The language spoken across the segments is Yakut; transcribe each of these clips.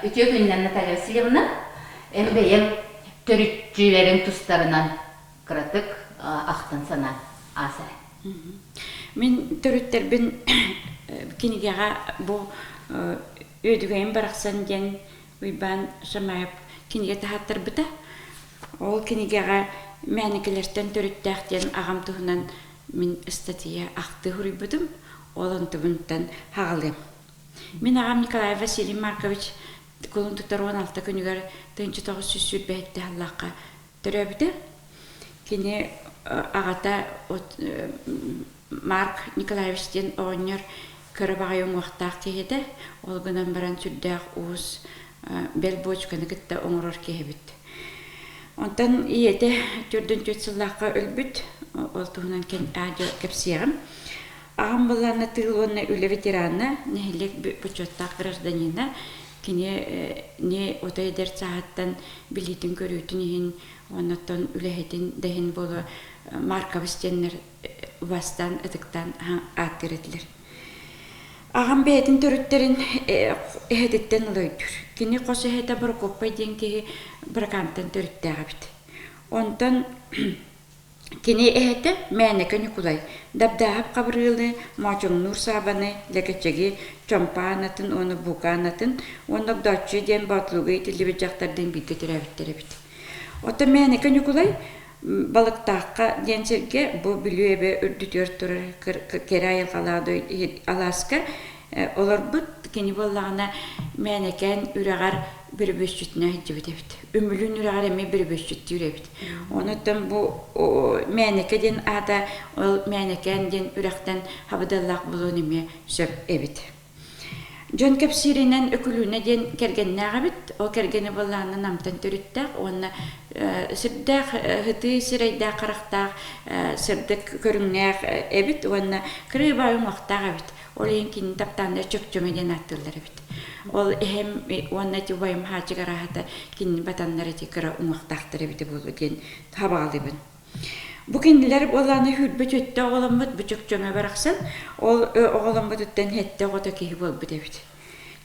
Үтүө күнүнэн, Наталья Васильевна. Эн бэйэҥ төрүччүлэриҥ тустарынан кыратык ахтан санаан аас эрэ. Мин төрүттэрбин кинигэҕэ бу Үөдүгэйим барахсан диэн Уйбаан Шамаев кинигэ таһааттарбыта. Ол кинигэҕэ Мээнэкилэртэн төрүттээх диэн аҕам туһунан мин ыстатыйа ахтыы суруйбутум. Ол онтубунтан хаҕалыам. Мин аҕам Николай Василий Маркович кулун тутар 16 күнүгэр 1927 сыллаахха төрөөбүтэ. Кини аҕата Марк Николаевич диэн оҕонньор кыра баҕайы уҥуохтаах киһи этэ. Ол гынан баран сүрдээх уус, бэл буочуканы кытта оҥорор киһи эбит. Онтон ийэтэ төрдүн түөрт сыллаахха өлбүт. Ол туһунан кэпсиэҕим. Аҕам былаана тыыл уонна үлэ ветерана, нэһилиэк бочуоттаах гражданина. Кини не отой эдэр сааһыттан билиитин-көрүүтүн иһин, оннуттан үлэһитин да иһин буолуо Маркович диэннэр убастаан, ытыктаан ааттыыр этилэр. Аҕам бэйэтин төрүттэрин эһэтиттэн ыла өйдүүр. Кини хос эһэтэ Борокуоппай диэн киһи Быракаантан төрүттээх эбит. Онтон Кини эһэтэ Мээнэкэ Ньукулай Дабдааһап Хабырыылы, Моочоҥнуур Саабаны, Лэкэчэги, Чомпаан атын уонна Буукаан атын уонна Огдооччуйа диэн Боотулууга иитиллибит дьахтардыын бииргэ төрөөбүттэр эбит. Оттон Мээнэкэ Ньукулай Балыктаахха диэн сиргэ бу Бүлүү эбэ үрдүтүгэр турар кэрэ айылҕалаах алааска олорбут. Кини буоллаҕына Мээнэкээн үрэҕэр бөрөбүөсчүтүнэн сылдьыбыт эбит. Үмүлүн үрэҕэр эмиэ бөрөбүөсчүттүүр эбит. Онуттан бу Мээнэкэ диэн аата ол Мээнэкээн диэн үрэхтэн хабыдаллаах буолуон эмиэ сөп эбит. Дьон кэпсииринэн Өкүлүүнэ диэн кэргэннээх эбит. Ол кэргэнэ буоллаҕына Намтан төрүттээх уонна сүрдээх сытыы сирэйдээх харахтаах сырдык көрүҥнээх эбит уонна кырыыбаай уҥуохтаах эбит. Ол иһин кинини таптааннар Чөкчөҥө диэн ааттыыллар эбит. Ол эһэм уонна ити убайым Хаачык арааһата кинини батаннар ити кыра уҥуохтаахтар эбитэ буолуо диэн хабаҕалыыбын. Бу кинилэр буоллаҕына сүүрбэ түөттэ оҕоломмут бу Чөкчөҥө барахсан ол оҕоломмутуттан сэттэ оҕото киһи буолбут эбит.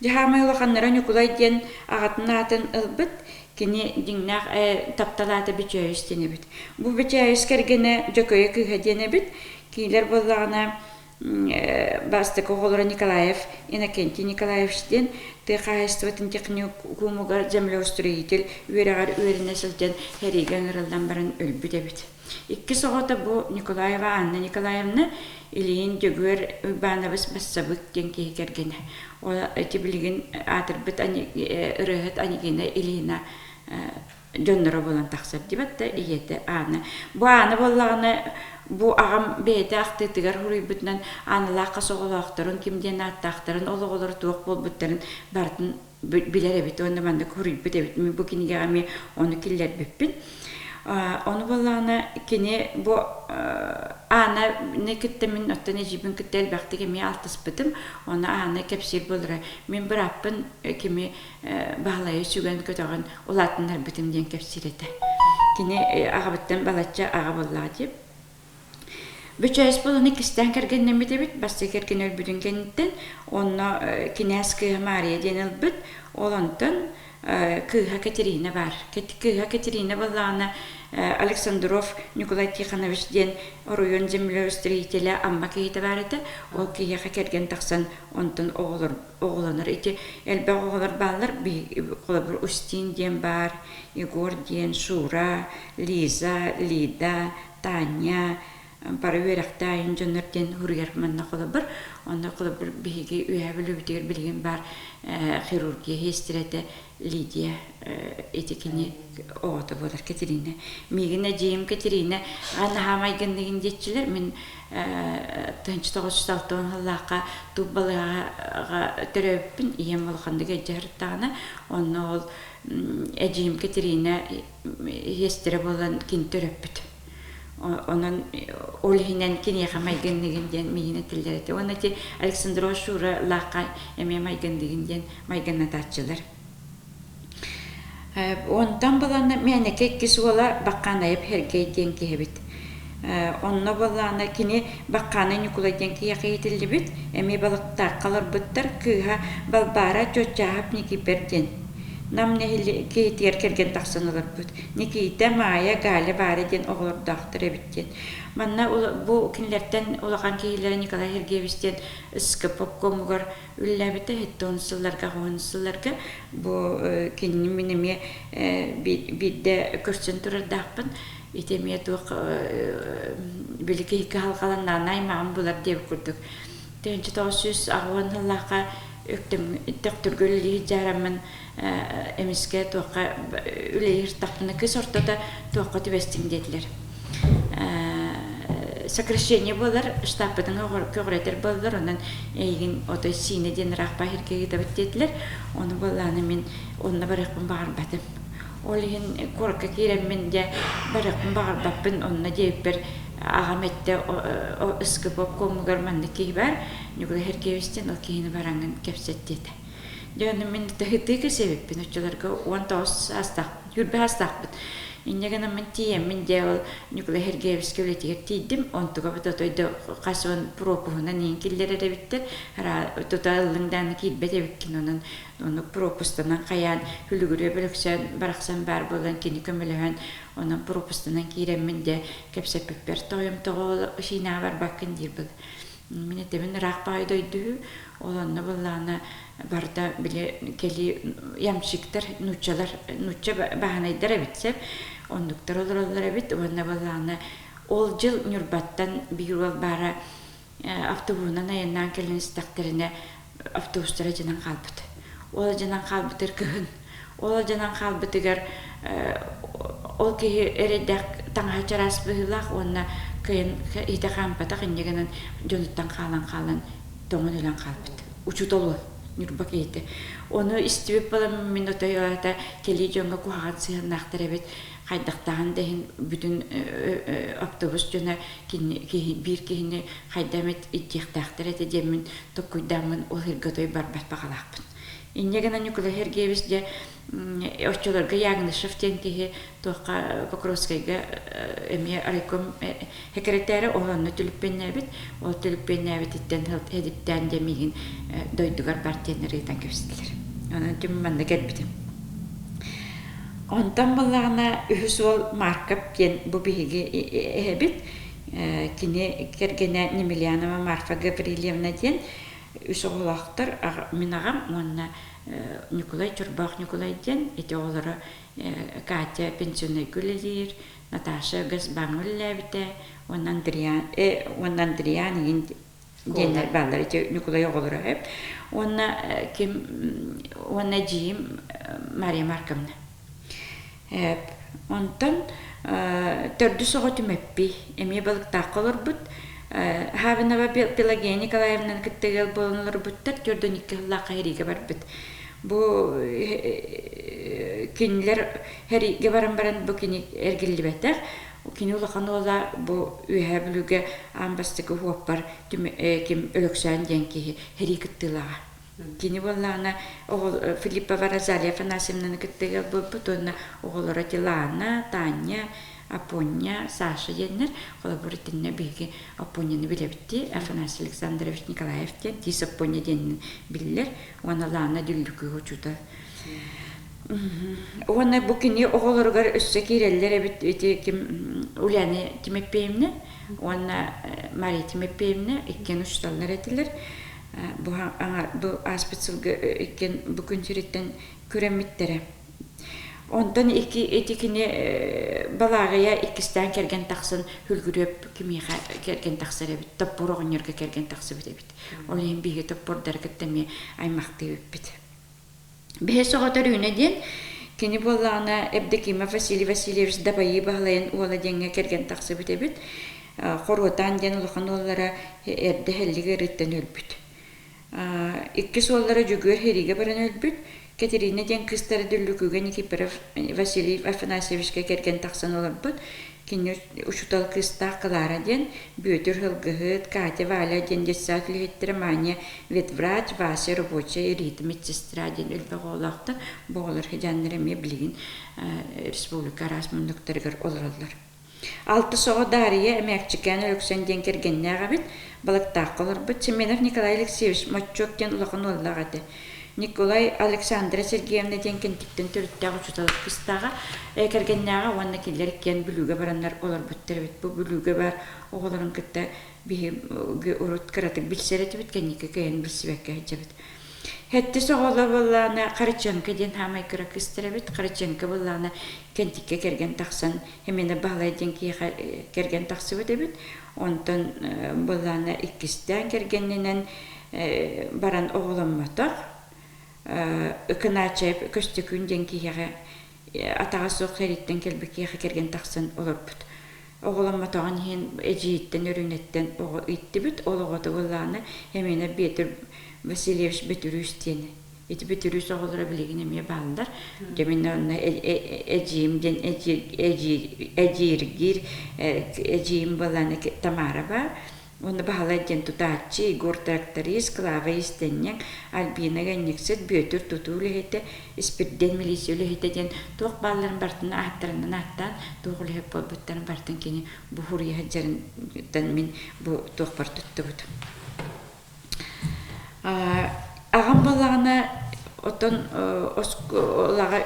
Дьаһаамай улаханнара Ньукулай диэн аҕатын аатын ылбыт, кини дьиҥнээх таптал аата Бөчөөйүс диэн эбит. Бу Бөчөөйүс кэргэнэ Дьөкөйө кыыһа диэн эбит. Кинилэр буоллаҕына бастакы оҕолоро Николаев Иннокентий Николаевич диэн тыа хаһаайыстыбатын техникумугар землеустроитель үөрэҕэр үөрэнэ сылдьан сэриигэ ыҥырыллан баран өлбүт эбит. Иккис оҕото бу Николаева Анна Николаевна Ильин Дьөгүөр Уйбаанабыс Бассабык диэн киһи кэргэнэ. Ол ити билигин аатырбыт ырыаһыт Анегина Ильина дьонноро буолан тахсар дибэт да ийэтэ Аана. Бу Аана буоллаҕына бу аҕам бэйэтэ ахтыытыгар суруйбутунан Ааналаах хас оҕолоохторун, ким диэн ааттаахтарын, ол оҕолоро туох буолбуттарын барытын билэр эбит уонна маннык суруйбут эбит. Мин бу кинигэҕэ эмиэ ону киллэрбиппин. Ону буоллаҕына кини бу Аананы кытта мин оттон эдьиийбин кытта элбэхтик эмиэ алтыспытым. Ону Аана кэпсиир буолара. Мин бырааппын кими Баһылайы сүгэн-көтөҕөн улаатыннарбытым диэн кэпсиир этэ. Кини аҕабыттан балачча аҕа буоллаҕа дии. Бөчөөс буолан иккистээн кэргэннэммит эбит, бастакы кэргэн өлбүтүн кэнниттэн. Онно кинээс кыыһа Маарыйа диэн ылбыт. Ол онтон кыыһа Катерина баар. Кыыһа Катерина буоллаҕына Александров Николай Тихонович диэн оройуон землеустроителэ Амма киһитэ баар этэ. Ол киһиэхэ кэргэн тахсан онтон оҕолор оҕолонор. Ити элбэх оҕолор бааллар. Холобур, Устин диэн баар, Егор диэн, Шура, Лиза, Лида, Таня, бары үөрэхтээх дьоннор диэн суруйар манна холобур. Онно холобур биһиги Үөһээ Бүлүүбүтүгэр билигин баар хирургия сиэстэрэтэ Лидия ити кини оҕото буолар Катерина. Миигин эдьиийим Катерина наһаа майгынныгын диэччилэр. Мин 1960 сыллаахха тук балыыһаҕа төрөөбүппүн. Ийэм улаханнык илдьэ сырыттаҕына, онно ол эдьиийим Катерина сиэстэрэ буолан кини төрөппүт. Онон ол иһинэн киниэхэ майгынныгын диэн миигин этиллэр этэ. Уонна ити Александрова Шура лаахха эмиэ майгынныгын диэн майгыннатааччылар. Онтон буланна Мээнэкэ иккис уола Баккаанайап Һэргэй диэн киһи эбит. Онно буоллаҕына кини Баккаанай Ньукулай диэн киһиэхэ иитиллибит, эмиэ балыктаахха олорбуттар, кыыһа Балбаара Чуоччааһап Никипэр диэн. Нам нэһилиэгэр кэргэн тахсан олорбут. Никита, Маайа, Галя, Варя диэн оҕолордоохтор эбит диэн. Манна бу кинилэртэн улахан киһилэрэ Николай Сергеевич диэн СКП обкомугар үлэлээбитэ. Хэттэ сылларга, уон сылларга бу кинини мин эмиэ биирдэ көрсөн турардаахпын. Ити эмиэ туох били киһи кыһалҕаланнаҕына аймаҕым булар диэбит курдук. 1980 сыллаахха Төхтүргэ үлэлиир дьаараммын эмискэ туохха үлэлиир тахпына кыс ортото туохха түбэстиҥ диэтилэр. Сокращение буолар, штабпытын көҕүрэтэр буоллар, онон эйигин отой Сиинэ диэн ыраах баһиргэ ыытабыт диэтилэр. Ону буоллаҕына мин онно барыахпын баҕарбатым. Ол иһин куоракка киирэммин дьэ барыахпын баҕарбаппын онно диэбиппэр аҕам эттэ СКП обкомугар маннык киһи баар Ньукулай Сергеевич диэн ол киһини бараҥҥын кэпсэт диэтэ. Дьэ ону мин таһытыы кэсэбиппин оччолорго 19 саастаах, 20 саастаахпын. Инньэ гынан мин тиийэммин дьэ ол Ньукулай Сергеевичка үлэтигэр тиийдим. Онтуга отой да хас уон пропуһунан иин киллэрэр эбиттэр. Тута ыллыҥ даҕаны киирбэт эбиккин онон ону пропустанан хайаан күлүгүрүө бөлөксөөн барахсан баар буолан кини көмөлөһөн онон пропустанан киирэммин дьэ кэпсэппиппэр тоойум тоҕо Сиинэҕэ барбаккын диир был Мин этэбин ыраах баҕайы дойду үһү, ол онно буоллаҕына барыта били кэлии ямщиктар, нууччалар, нуучча бааһынайдар эбит сөп, оннуктар олороллор эбит уонна буоллаҕына ол дьыл Ньурбаттан биир уол баара автобуһунан айаннаан кэлэн истэхтэринэ автобустара дьанан хаалбыт. Ол дьанан хаалбытыгар кыһын. Ол дьанан хаалбытыгар ол киһи эрэйдээх таҥаһа чараас быһыылаах уонна кыайан иһитэ хаампатах инньэ гынан дьонуттан хаалан-хаалан тоҥон өлөн хаалбыт. Учуутал уол Ньурба киһитэ. Ону истибит буолан мин отой аата кэлии дьоҥҥо куһаҕан сыһыаннаахтар эбит. Хайдахтааҕын да иһин бүтүн автобус дьоно киһи, биир киһини хайда эмит илдьиэхтээхтэр этэ диэммин толкуйдааммын ол сиргэ отой барбат баҕалаахпын. Инньэ гынан Ньукулай Сергеевич дьэ оччолорго Ягнышев диэн киһи туохха Покровскайга эмиэ райком сэкирэтээрэ ол онно түлүппүөннээбит. Ол түлүппүөннээбититтэн эдиптээн дьэ миигин дойдугар бар диэн ыытан кэбистилэр. Онон түм манна кэлбитим. Онтон буоллаҕына үһүс уол Марков диэн бу биһиги эһэбит. Кини кэргэнэ Немельянова Марфа Гаврильевна диэн үс оҕолоохтор мин аҕам уонна Ньукулай Чорбоох Ньукулай диэн ити оҕолоро Катя пенсионерга үлэлиир, Наташа Газбаҥҥа үлэлээбитэ уонна Андриан уонна Андриан игин диэннэр бааллар ити Ньукулай оҕолоро үһү уонна ким уонна эдьиийим Мария Марковна Онтон төрдүс оҕо Түмэппий эмиэ балыктаахха олорбут. Хабинова Пелагея Николаевнаны кытта ыал буолан олорбуттар, 42 сыллаахха сэриигэ барбыт. Бу кинилэр сэриигэ баран баран бу кини эргиллибэтэх. Кини улахан уола бу Үөһээ Бүлүүгэ аан бастакы уоппар ким Өлөксөөн диэн киһи сэрии кыттыылааҕа. Кини буоллаҕына Филиппова Розалия Афанасьевнаны кытта ыал буолбут уонна оҕолоро Тилана, Таня, Апоня, Саша диэннэр. Холобур, итиннэ биһиги Апоняны билэбит дии, Афанасий Александрович Николаев диэн, Тиис Апоня диэнинэн биллэр. Уонна Лана Дүллүкү учуутал. Уонна бу кини оҕолоругар өссө киирэллэр эбит ити ким Ульяна Тимофеевна уонна Мария Тимофеевна иккиэн учууталлар этилэр. Бу бу ааспыт сылга иккиэн бу күн сириттэн күрэммиттэрэ. Онтон ики ити кини Балааҕыйа иккистээн кэргэн тахсан Хүлгүрүөп кимиэхэ кэргэн тахсар эбит, Топпур оҕонньорго кэргэн тахсыбыт эбит. Ол иһин биһиги топпурдары кытта эмиэ аймахтыы эбиппит. Бэһис оҕото Өрүүнэ диэн, кини буоллаҕына Евдокимов Василий Васильевич Дабайыы Баһылайын уола диэҥҥэ кэргэн тахсыбыт эбит. Хоруотаан диэн улахан уоллара эрдэ һэллик ыарыыттан өлбүт. Иккис уоллара Дьөгүөр сэриигэ баран өлбүт. Катерина диэн кыыстара Дүллүкүгэ Никифоров Василий Афанасьевичка кэргэн тахсан олорбут. Кини учуутал кыыстаах Клара диэн, Бүөтүр Һылгыһыт, Катя Валя диэн детсад үлэһиттэрэ Маня ветврач, Вася рабочая, Рита медсестра диэн элбэх оҕолоохтор. Бу оҕолор сыдьааннара эмиэ билигин республика араас муннуктарыгар олороллор. Алтыс оҕо Дария Эмээкчикээн Өлөксөөн диэн кэргэннээх эбит, Балыктаахха олорбут. Семенов Николай Алексеевич Моччуок диэн улахан уоллаах этэ. Николай Александра Сергеевна диэн Кэнтиктэн төрүттээх учуутал кыстааҕа, кэргэннээҕэ уонна кинилэр иккиэн Бүлүүгэ бараннар олорбуттар эбит. Бу Бүлүүгэ баар оҕолорун кытта биһиги урут кыратык билсэр этибит, кэнники кыайан билсибэккэ сылдьабыт. Сэттис оҕоло буоллаҕына Харыченко диэн саамай кыра кыыстар эбит. Харыченко буоллаҕына Кэнтиккэ кэргэн тахсан Химена Баһылай диэн киһиэхэ кэргэн тахсыбыт эбит. Онтон буоллаҕына иккистээн кэргэннэнэн баран оҕоломмотох. Ыкынаачайып Көстөкүүн диэн киһиэхэ атаҕа суох сэрииттэн кэлбит киһиэхэ кэргэн тахсан олорбут. Оҕоломмотоҕун иһин эдьиийиттэн Өрүүнэттэн оҕо ииттибит. Ол оҕото буоллаҕына Химена Петр Васильевич Бөтүрүүс диэн. Ити Бөтүрүүс оҕолоро билигин эмиэ бааллар. Дьэ мин онно эдьиийим диэн эдьииргиир эдьиийим буоллаҕына Тамара баар. Уонна Баһылай диэн тутааччы, Егор тракторист, Клава иистэнньэҥ, Альбина ыанньыксыт, Бүөтүр тутуу үлэһитэ, Испирдиэн милиция үлэһитэ диэн туох баалларын барытын ааттарынан ааттаан, туох үлэһит буолбуттарын барытын кини бу суруйа сылдьарыттан мин бу туохпар туттубутум. Аҕам буоллаҕына оттон оскуолаҕа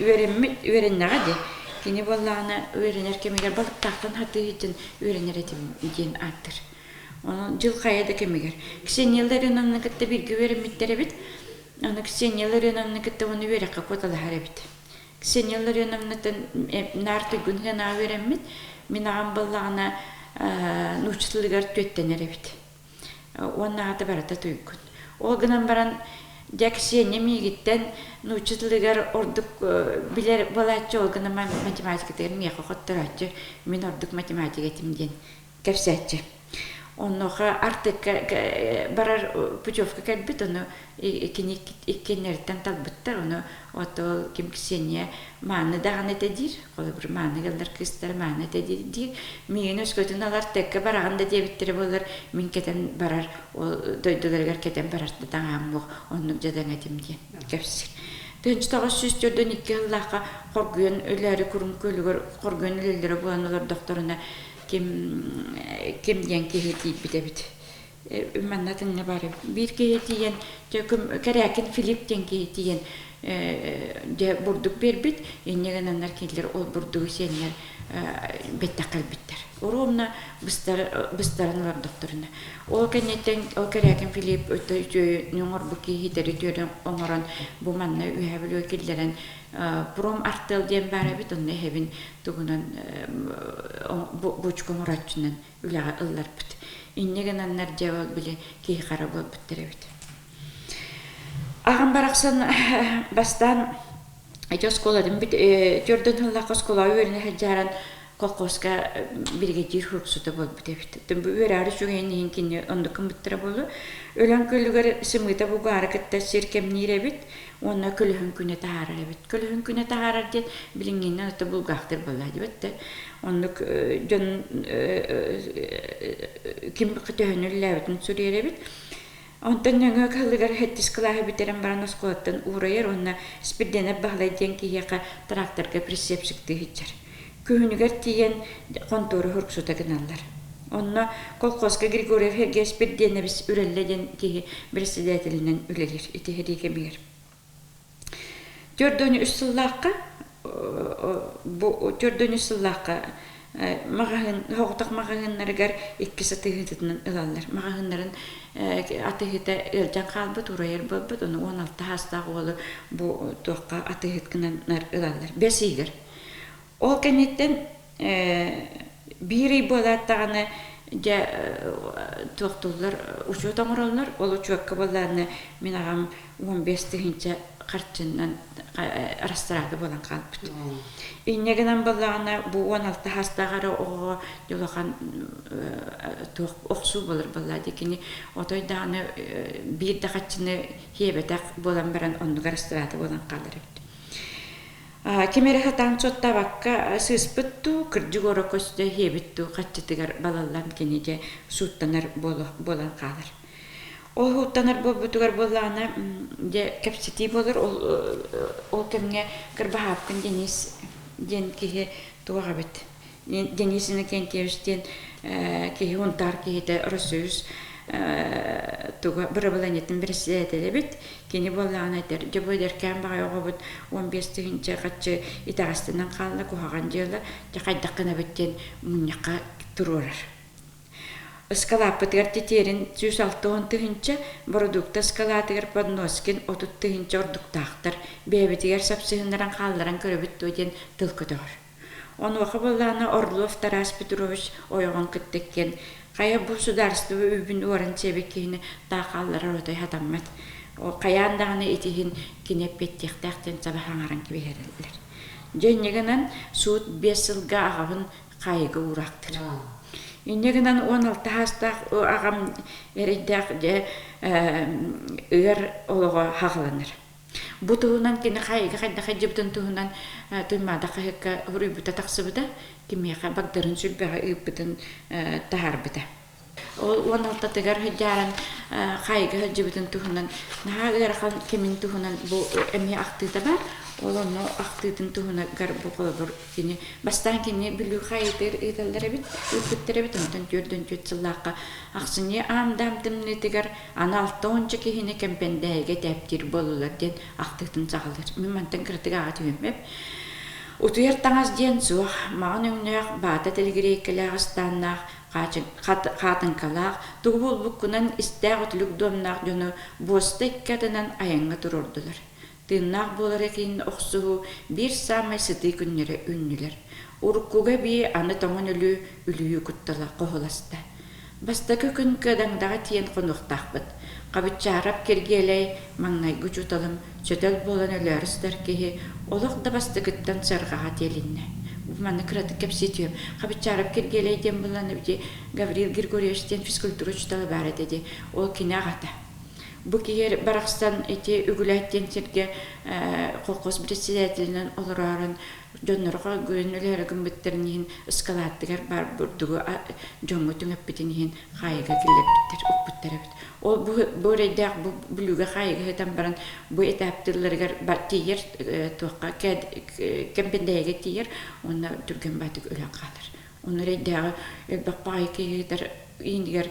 үөрэммит үөрэннэҕэ дии. Кини буоллаҕына үөрэнэр кэмигэр балыктаахтан сатыы сылдьан үөрэнэр этим диэн ааттыыр. Онон дьыл хайа да кэмигэр. Ксения Ларионовна кытта бииргэ үөрэммиттэр эбит. Аны Ксения Ларионовна кытта уонна үөрэххэ куоталаһар эбит. Ксения Ларионовнаттан наар туйгун гына үөрэммит. Мин аҕам буоллаҕына нуучча тылыгар түөттэнэр эбит. Уонна аата барыта туйгун. Ол гынан баран, дьэ Ксения миигиттэн нуучча тылыгар ордук билэр буолааччы, ол гынан математикатыгар миэхэ хотторооччу, мин ордук математик этим диэн кэпсээччи. Онуоха Артекка барар путевка кэлбит, ону кини иккиэннэриттэн талбыттар, ону отол ким Ксения мааны даҕаны этэ диир, холобур мааны ыаллар кыыстара мааны этэ диир, миигин өскөтүн ылар Артекка бараҕын да диэбиттэрэ буоллар, мин кэтэн барар, ол дойдуларыгар кэтэн барар да таҥаам буох, оннук дьадаҥ этим диэн кэпсиир. 1942 сыллаахха хоргуйан өлөөрү курум күөлүгэр хоргуйан өлөллөрө буолан олордохторуна ким ким диэн киһи тиийбит эбит. Манна атыҥҥа баар эбит. Биир киһи тиийэн, Кэрээкин Филипп диэн киһи тиийэн дьэ бурдук биэрбит. Инньэ гынаннар кинилэр ол бурдугу сиэннэр бэттэх кэлбиттэр. Оруобуна быстаран олордохторуна. Ол кэнниттэн ол Кэрээкин Филипп өтө үтүөнү оҥорбут киһи итэри үтүөнү оҥорон бу манна Үөһээ Бүлүүгэ киллэрэн пром артыал диэн баар эбит, онно эһэбин тугунан буочука оҥорооччунан үлэҕэ ылларбыт. Инньэ гынаннар дьэ ол били киһи хара буолбуттар эбит. Аҕам барахсан бастаан ити оскуолатын төрдөн сыллаах оскуолаҕа үөрэнэ сылдьааран колхозка биригэдьиир суруксута буолбут эбит. Бу үөрээри үчүгэйин иһин кини оннук гыммыттара буолуо. Өлөн күөлүгэр сымыыта бугаары кытта сир кэмниир эбит уонна көлөһүн күнэ таһаарар эбит. Көлөһүн күнэ таһаарар диэн билиҥҥинэн ото булгаахтыр буоллаа диэбит да. Оннук дьон ким төһөнү үллээбитин суруйар эбит. Онтон нөҥүө кыһылыгар сэттис кылааһы бүтэрэн баран оскуолаттан уурайар уонна Спирденов Баһылай диэн киһиэхэ тракторга прицепщиктыы сылдьар. Күһүнүгэр тиийэн хонтуора суруксута гыналлар. Онно колхозка Григорьев Сергей Спирденович Үрэллэ диэн киһи председателинэн үлэлиир ити сэрии кэмигэр. 43 сыллаахха бу 43 сыллаахха маҕаһыын соҕотох маҕаһыыннарыгар иккис атыыһытынан ылаллар. Маҕаһыыннарын атыыһыта ыалдьан хаалбыт, урайар буолбут, ону 16 саастаах уолу бу туохха атыыһыт гынан ылаллар. Бэс ыйыгар. Ол кэнниттэн биир ый буолаат даҕаны дьэ туохтууллар учуот оҥороллор. Ол учуокка буоллаҕына мин аҕам 15 тыһыынча харчынан растрата буолан хаалбыт. Инньэ гынан буоллаҕына бу 16 саастаах эрэ оҕоҕо улахан туох охсуу буолар буоллаа дии. Кини отой даҕаны биир да харчыны хиэбэтэх буолан баран оннугар растрата буолан хаалар эбит. Ким эрэ сатаан суоттаабакка сыыспыт дуу, кырдьык оро көстө иһиэбит дуу хаччытыгар балаллан кини дьэ сууттанар буолан хаалар. Ол сууттанар буолбутугар буоллаҕына дьэ кэпсэтии буолар ол ол кэмҥэ Кырбаһаапкын Денис диэн киһи туох эбит Денис Иннокентьевич диэн киһи Унтаар киһитэ Россоюз туга бырабылыанньатын бэрэссэдээтэлэ эбит. Кини буоллаҕына этэр, дьэ бу эдэркээн баҕайы оҕобут 15 тыһыынча харчы итэҕэстэнэн хаалла, куһаҕан дьыала, дьэ хайдах гынабыт диэн мунньахха туруорар. Ыскалааппытыгар титиэрин 160 тыһыынча, бородуукта ыскалаатыгар Подноскин 30 тыһыынча ордуктаахтар, бэйэбитигэр сапсыһыннаран хаалларан көрөбүт дуо диэн тыл көтөҕөр. Онуоха буоллаҕына Орлов Тарас Петрович ойоҕун кытта иккиэн хайа бу судаарыстыба үбүн уоран сиэбит киһини таах хаалларар отой сатаммат. Хайаан даҕаны ити иһин кини эппиэттиэхтээх диэн саба саҥаран кэбиһэрэллэр. Дьэ инньэ гынан суут 5 сылга аҕабын хаайыыга уураахтыыр. Инньэ гынан 16 саастаах аҕам эрэйдээх дьэ ыар олоҕо хаҕыланар. Бу туһунан кини хаайыыга хайдах сылдьыбытын туһунан Туймаада хаһыакка суруйбута тахсыбыта, кимиэхэ Багдарын сүлбэҕэ ыыппытын таһаарбыта. Ол 16-тыгар сылдьааран хаайыыга сылдьыбытын туһунан наһаа ыарахан кэмин туһунан бу эмиэ ахтыыта баар. Ол онно ахтыытын туһунагар бу холобур кини бастаан кини Бүлүү хаайыытыгар ыыталлар эбит, ыыппыттар эбит, онтон 44 сыллаахха ахсынньы аам-даам тымныытыгар аны 60 киһини Кэмпэндээйигэ тээптиир буоллулар диэн ахтыытын саҕалыыр. Мин мантан кыратык ааҕа түһүммэп. Утуйар таҥас диэн суох, маҕан өҥнөөх, баата тэлигириэйкэлээх ыстааннаах, хаатыҥкалаах, тугу булбуккунан истээх үтүлүк дуомнаах дьону буоста икки атынан айаҥҥа туруордулар. Тыыннаах буолар этиин охсуһуу биир саамай сытыы күннэрэ үүннүлэр. Уруккуга эбии аны тоҥон өлүү үлүйүү куттала хоһуласта. Бастакы күн Кыадаҥдаҕа тиийэн хонуохтаахпыт. Хабыччаарап Киргиэлэй, маҥнайгы учууталым, сөтөл буолан өлөөрү сытар киһи, олох да бастакыттан сыарҕаҕа тиэлиннэ. Бу манна кыратык кэпсии түһүөм. Хабыччаарап Киргиэлэй диэн буолан эбити Гаврил Григорьевич диэн физкультура учуутала баар этэ дии. Ол кини аҕата. Бу киһи барахсан ити Үгүлээт диэн сиргэ колхоз председателинэн олороорун дьоннорго гүөн үлэһэрэ гыммыттарын иһин ыскалааттыгар баар бурдугу дьоҥҥо түҥэппитин иһин хаайыга киллэрбиттэр, укпуттар эбит. Ол бу, бу эрэйдээх бу Бүлүүгэ хаайыга сытан баран бу этап тылларыгар тиийэр туохха Кэмпэндээйигэ тиийэр уонна түргэн баатык өлөн хаалар. Ону эрэйдээҕи элбэх баҕайы киһитэр иинигэр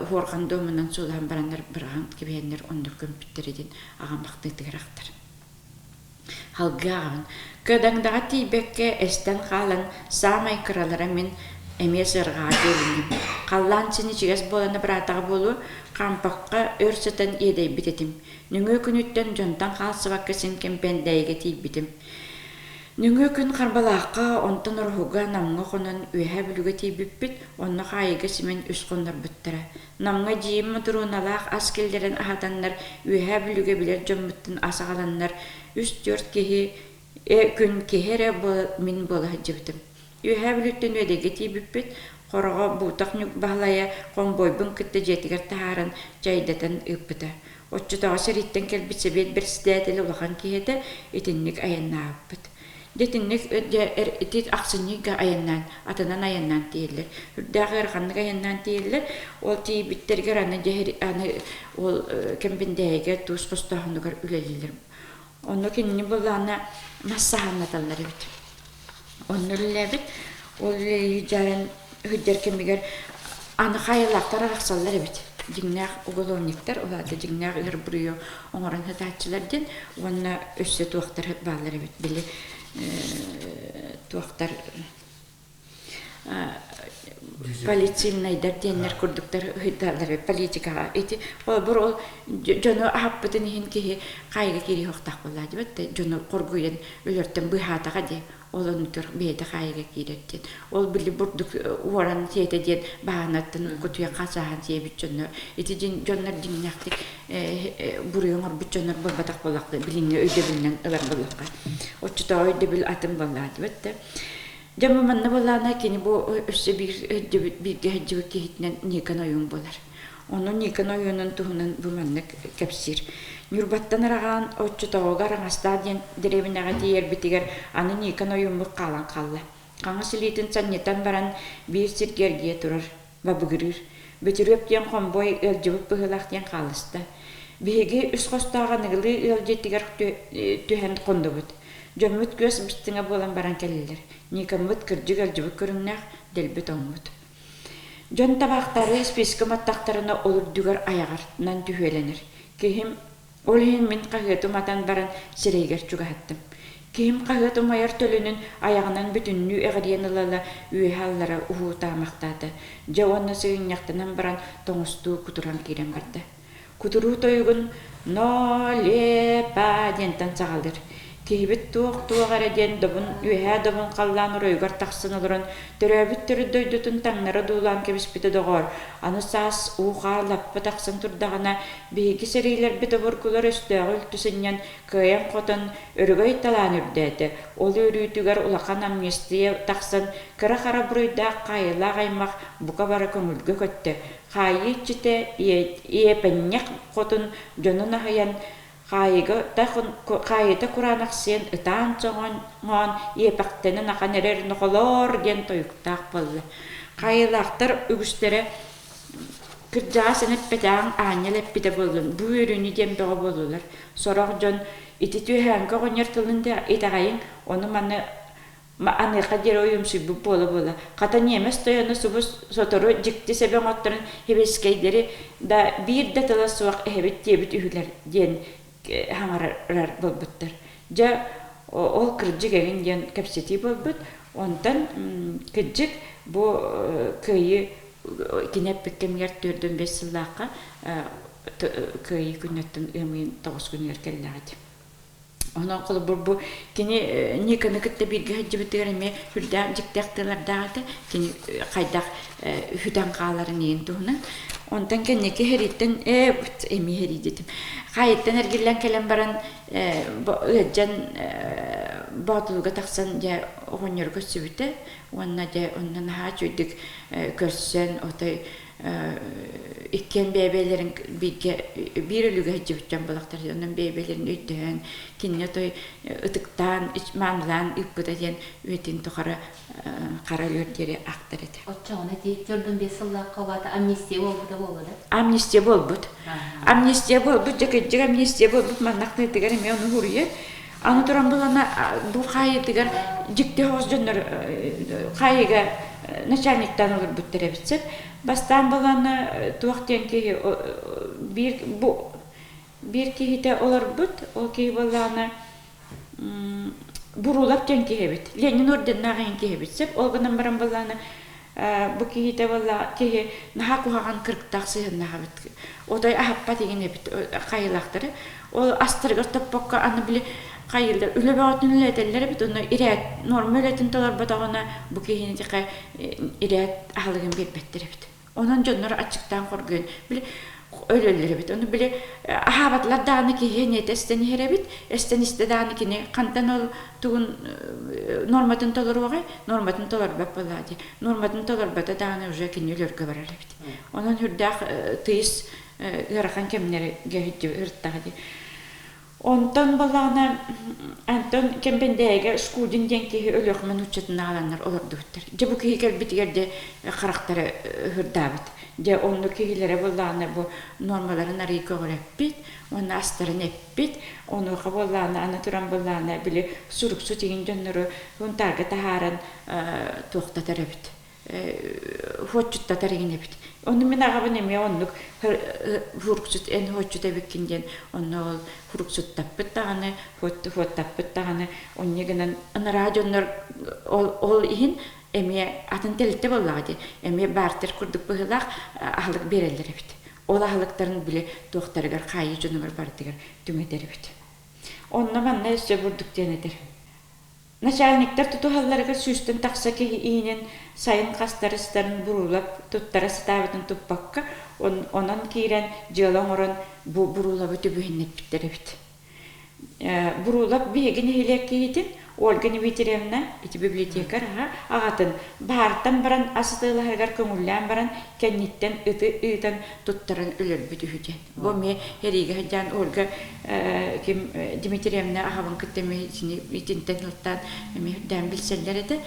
хуорҕан дуомунан суулаан бараннар быраҕан кэбиһэннэр оннук көмпүттэрэ диэн аҕам ахтыытыгар ахтар. Халгыы аҕабын Кыадаҥдаҕа тиийбэккэ эстэн хаалан саамай кыралара мин эмиэ сыарҕаҕа тиэлинним. Халлаан син ичигэс буолан абыраатаҕа буолуо, хаампахха өр сытан иэдэйбит этим. Нөҥүө күнүттэн дьонтон хаалсыбакка син Кэмпэндээйигэ тиийбитим. Нөҥүө күн Харбалаахха, онтон Ороһуга, Намҥа хонон Үөһээ Бүлүүгэ тиийбиппит, онно хаайыыга симэн үс хоннорбуттара. Намҥа эдьиийим Мотуруоналаах ас киллэрэн аһатаннар, Үөһээ Бүлүүгэ билэр дьоммуттан ас аҕаланнар, үс-түөрт киһи күн киһи эрэ мин буола сылдьыбытым. Үөһээ Бүлүүттэн Үөдэйгэ тиийбиппит, Хороҕо Буутах Баһылайа хомбуойбун кытта дьиэтигэр таһааран чайдатан ыыппыта. Оччотооҕу сэрииттэн кэлбит сэбиэт бэрэссэдээтэлэ улахан киһи этэ, итинник айаннаабыппыт. Дьэ итинник дьэ ити ахсынньыга айаннаан, атынан айаннаан тиийэллэр. Үрдээх ыараханнык айаннаан тиийэллэр. Ол тиийбиттэригэр аны дьэ аны ол Кэмпиндээйигэ туус хостооһунугар үлэлииллэр. Онно кинини былаана мас саһааннаталлар эбит. Онно үлэлээбит. Ол үлэлии дьааран сылдьар кэмигэр аны хайалаахтар арахсаллар эбит. Дьиҥнээх уголовниктар, ол аата дьиҥнээх ыар буруйу оҥорон сытааччылар диэн уонна өссө туохтар бааллар эбит. Били туохтар политсильнайдар диэннэр курдуктар ыйдаллар политикаҕа ити холобур ол дьону аһаппытын иһин киһи хаайыга киириэхтаах буоллаа диэбэт дьону хоргуйан өлөртөн быыһаатаҕа дии ол оннугар бэйэтэ хаайыга киирэр диэн ол били бурдук уоран сиэтэ диэн баһаанаттан кутуйахха сааһан сиэбит дьоннор ити дьоннор дьиҥнээхтик буруйу оҥорбут дьоннор буолбатах буоллахха билиҥҥи өйдөбүлүнэн ылар буоллахха оччотооҕу өйдөбүл атын буоллаҕа диэбэт да. Дьэ бу манна буоллаҕына кини бу өссө биир бииргэ сылдьыбыт киһитинэн Никон ойуун буолар. Ону Никон ойуунун туһунан бу маннык кэпсиир. Ньурбаттан араҕаан оччотооҕуга Араҥастаах диэн дэриэбинэҕэ тиийэрбитигэр аны Никон ойууммут хаалан хаалла. Хаҥас илиитин санньытан баран биир сиргэ эргийэ турар, бабыгырыыр. Бөтүрүөп диэн хомбуой ыалдьыбыт быһыылаах диэн хаалыста. Биһиги үс хостоох аныгылыы ыал дьиэтигэр түһэн хоннубут. Дьоммут күөс быстыҥа буолан баран кэллилэр. Никоммут кырдьык ыалдьыбыт көрүҥнээх, дэлби тоҥмут. Дьон табаахтаары испиискэ уматтахтарына ол үрдүгэр айаҕарынан түһүөлэнэр. Киһим ол иһин мин хаһыаты уматан баран сирэйигэр чугаһаттым. Киһим хаһыат умайар төлөнүн айаҕынан бүтүннүү эҕирийэн ыла-ыла үөһэ-аллара уһуутаамахтаата. Дьэ уонна сыгынньахтанан баран тоҥустуу кутуран киирэн барда. Кутуруу тойугун «Но-ле-па» диэнтэн саҕалыыр. Киһибит туох-туох эрэ диэн добун үөһээ добун халлаан оройугар тахсан олорон төрөөбүт төрүт дойдутун таҥнары дуулаан кэбиспитэ доҕоор, аны саас уу-хаар лаппа тахсан турдаҕына, биһиги сэриилэрбит обургулар өстөөҕү үлтү сынньан, кыайан-хотон, өрөгөй талаан үрдээтэ. Ол үөрүүтүгэр улахан амнистия тахсан, кыра-хара буруйдаах хаайыылаах аймах бука бары көҥүлгэ көттө. Хаайыы иччитэ иэпэнньэх хотун дьонун аһыйан, хаайыыта кураанахсыйан ытаан-соҥоон иэпэхтэнэн ахан эрэр нохолоор диэн тойуктаах буолла. Хаайыылаахтар үгүстэрэ кырдьаҕас эн эппэтэҕиҥ аанньал эппитэ буоллун, бу үөрүүнү диэн бөҕө буоллулар. Сорох дьон ити түөһээҥки оҕонньор тылын итэҕэйиҥ, ону-маны Аныаха диэри ойуумсуйбут буола-буола, хата ньиэмэс тойоно субу сотору дьикти сэби оҥотторон һибискэйдэри да биир да тыла суох эһэбит диэбит үһүлэр диэн хаҥарар буолбуттар. Дьэ, ол кырдьык эҥин диэн кэпсэтии буолбут. Онтон кырдьык бу кыайыы кини эппит кэмигэр 45 сыллаахха кыайыы күнүттэн ыам ыйын 9 күнүгэр кэллэҕэ ити. Онон холобур бу кини Никаны кытта бииргэ сылдьыбытыгар эмиэ сүрдээх дьикти ахтыылардаах этэ. Кини хайдах үтэн хааларын иһин туһунан. Онтон кэнники сэрииттэн эмиэ сэрии диэтим. Хаайыттан эргиллэн кэлэн баран ыалдьан Боотулуга тахсан дьэ оҕонньору көрсүбүтэ уонна дьэ онно наһаа үчүгэйдик көрсөн отой иккиэн бэйэ-бэйэлэрин бииргэ биир өлүүгэ сылдьыбыт дьон буолахтар онон бэйэ-бэйэлэрин өйдөһөн кинини отой ытыктаан маанылаан ыыппыта диэн үйэтин тухары хара өлүөр диэри ахтар этэ. Оччоҕуна ити 45 сыллаахха улаата амнистия буолбута буолла да? Амнистия буолбут. Амнистия буолбут, дьэ кырдьык амнистия буолбут маннахтыытыгар эмиэ ону суруйар. Аны туран булана бу хаайыытыгар дьикти соҕус дьоннор хаайыыга начальниктаан олорбуттар эбит сөп. Бастаан булана туох диэн киһи биир бу биир киһитэ олорбут, ол киһи буоллаҕына Буруулап диэн киһи эбит. Ленин орденнаах иһин киһи эбит сөп. Ол гынан баран буоллаҕына бу киһитэ буолла киһи наһаа куһаҕан кырыктаах сыһыаннаах эбит. Отой аһаппат игин эбит хайылаахтары. Ол астарыгар топпокко аны били хайыылар үлэ бөҕөтүн үлэтэллэр эбит онно ирээт норма үлэтин толорботоҕуна бу киһини тиха ирээт аһылыгын биэрбэттэр эбит. Онон дьоннор аччыктаан хоргуйан били өлөллөр эбит. Ону били аһаабатылар даҕаны киһи эниэтэ эстэн иһэр эбит. Эстэн истэ даҕаны кини хантан ол тугун норматын толоруоҕай? Норматын толорбот буоллаҕа дии. Норматын толорбото даҕаны уже кини өлөргө барар эбит. Онон сүрдээх тыйыс ыарахан кэмнэргэ ырыттаҕа дии. Онтон буоллаҕына Антон Кэмпэндээйигэ Шкудин диэн киһи Өлүөхүмэ нууччатын аҕаланнар олордубуттар. Дьэ бу киһи кэлбитигэр дьэ харахтара ыһырдаабыт. Дьэ оннук киһилэрэ буоллаҕына бу нуормаларын арыый көҕүрэппит уонна астарын эппит. Онуоха буоллаҕына аны туран буоллаҕына били суруксут игин дьоннору Һунтаарга таһааран туохтатар эбит. Хуоччуттатар игин эбит. Ону мин аҕабын эмиэ оннук хуруксут эн хуоччут эбиккин диэн онно ол хуруксуттаппыт даҕаны, хуоттаппыт даҕаны онньа гынан анараа дьоннор ол, ол иһин эмиэ атын тэрилтэ буоллаҕа дии эмиэ бартер курдук быһыылаах аһылык биэрэллэр эбит. Ол аһылыктарын били туохтарыгар хаайыы дьонугар барытыгар түҥэтэр эбит. Онно манна өссө бурдук диэн этэр. Начальниктар тутуһалларыгар сүүстэн тахса киһи иһинэн сайын хастарыстарын буруулап туттара сатаабытын туппакка, онон киирэн дьыала оҥорон бу Буруулабы түбүһүннэрбиттэр эбит. Буруулап биһиги нэһилиэк киһитин Ольга Дмитриевна ити библиотекарь аҕатын баһаартан баран ас атыылаһарыгар көҥүллээн баран кэнниттэн ыты ыытан туттаран өлөрбүт үһү диэн. Бу эмиэ эриигэ сылдьан Ольга ким Дмитриевна аҕабын кытта эмиэ итинтэн сылтаан эмиэ үрдээн билсэллэр этэ.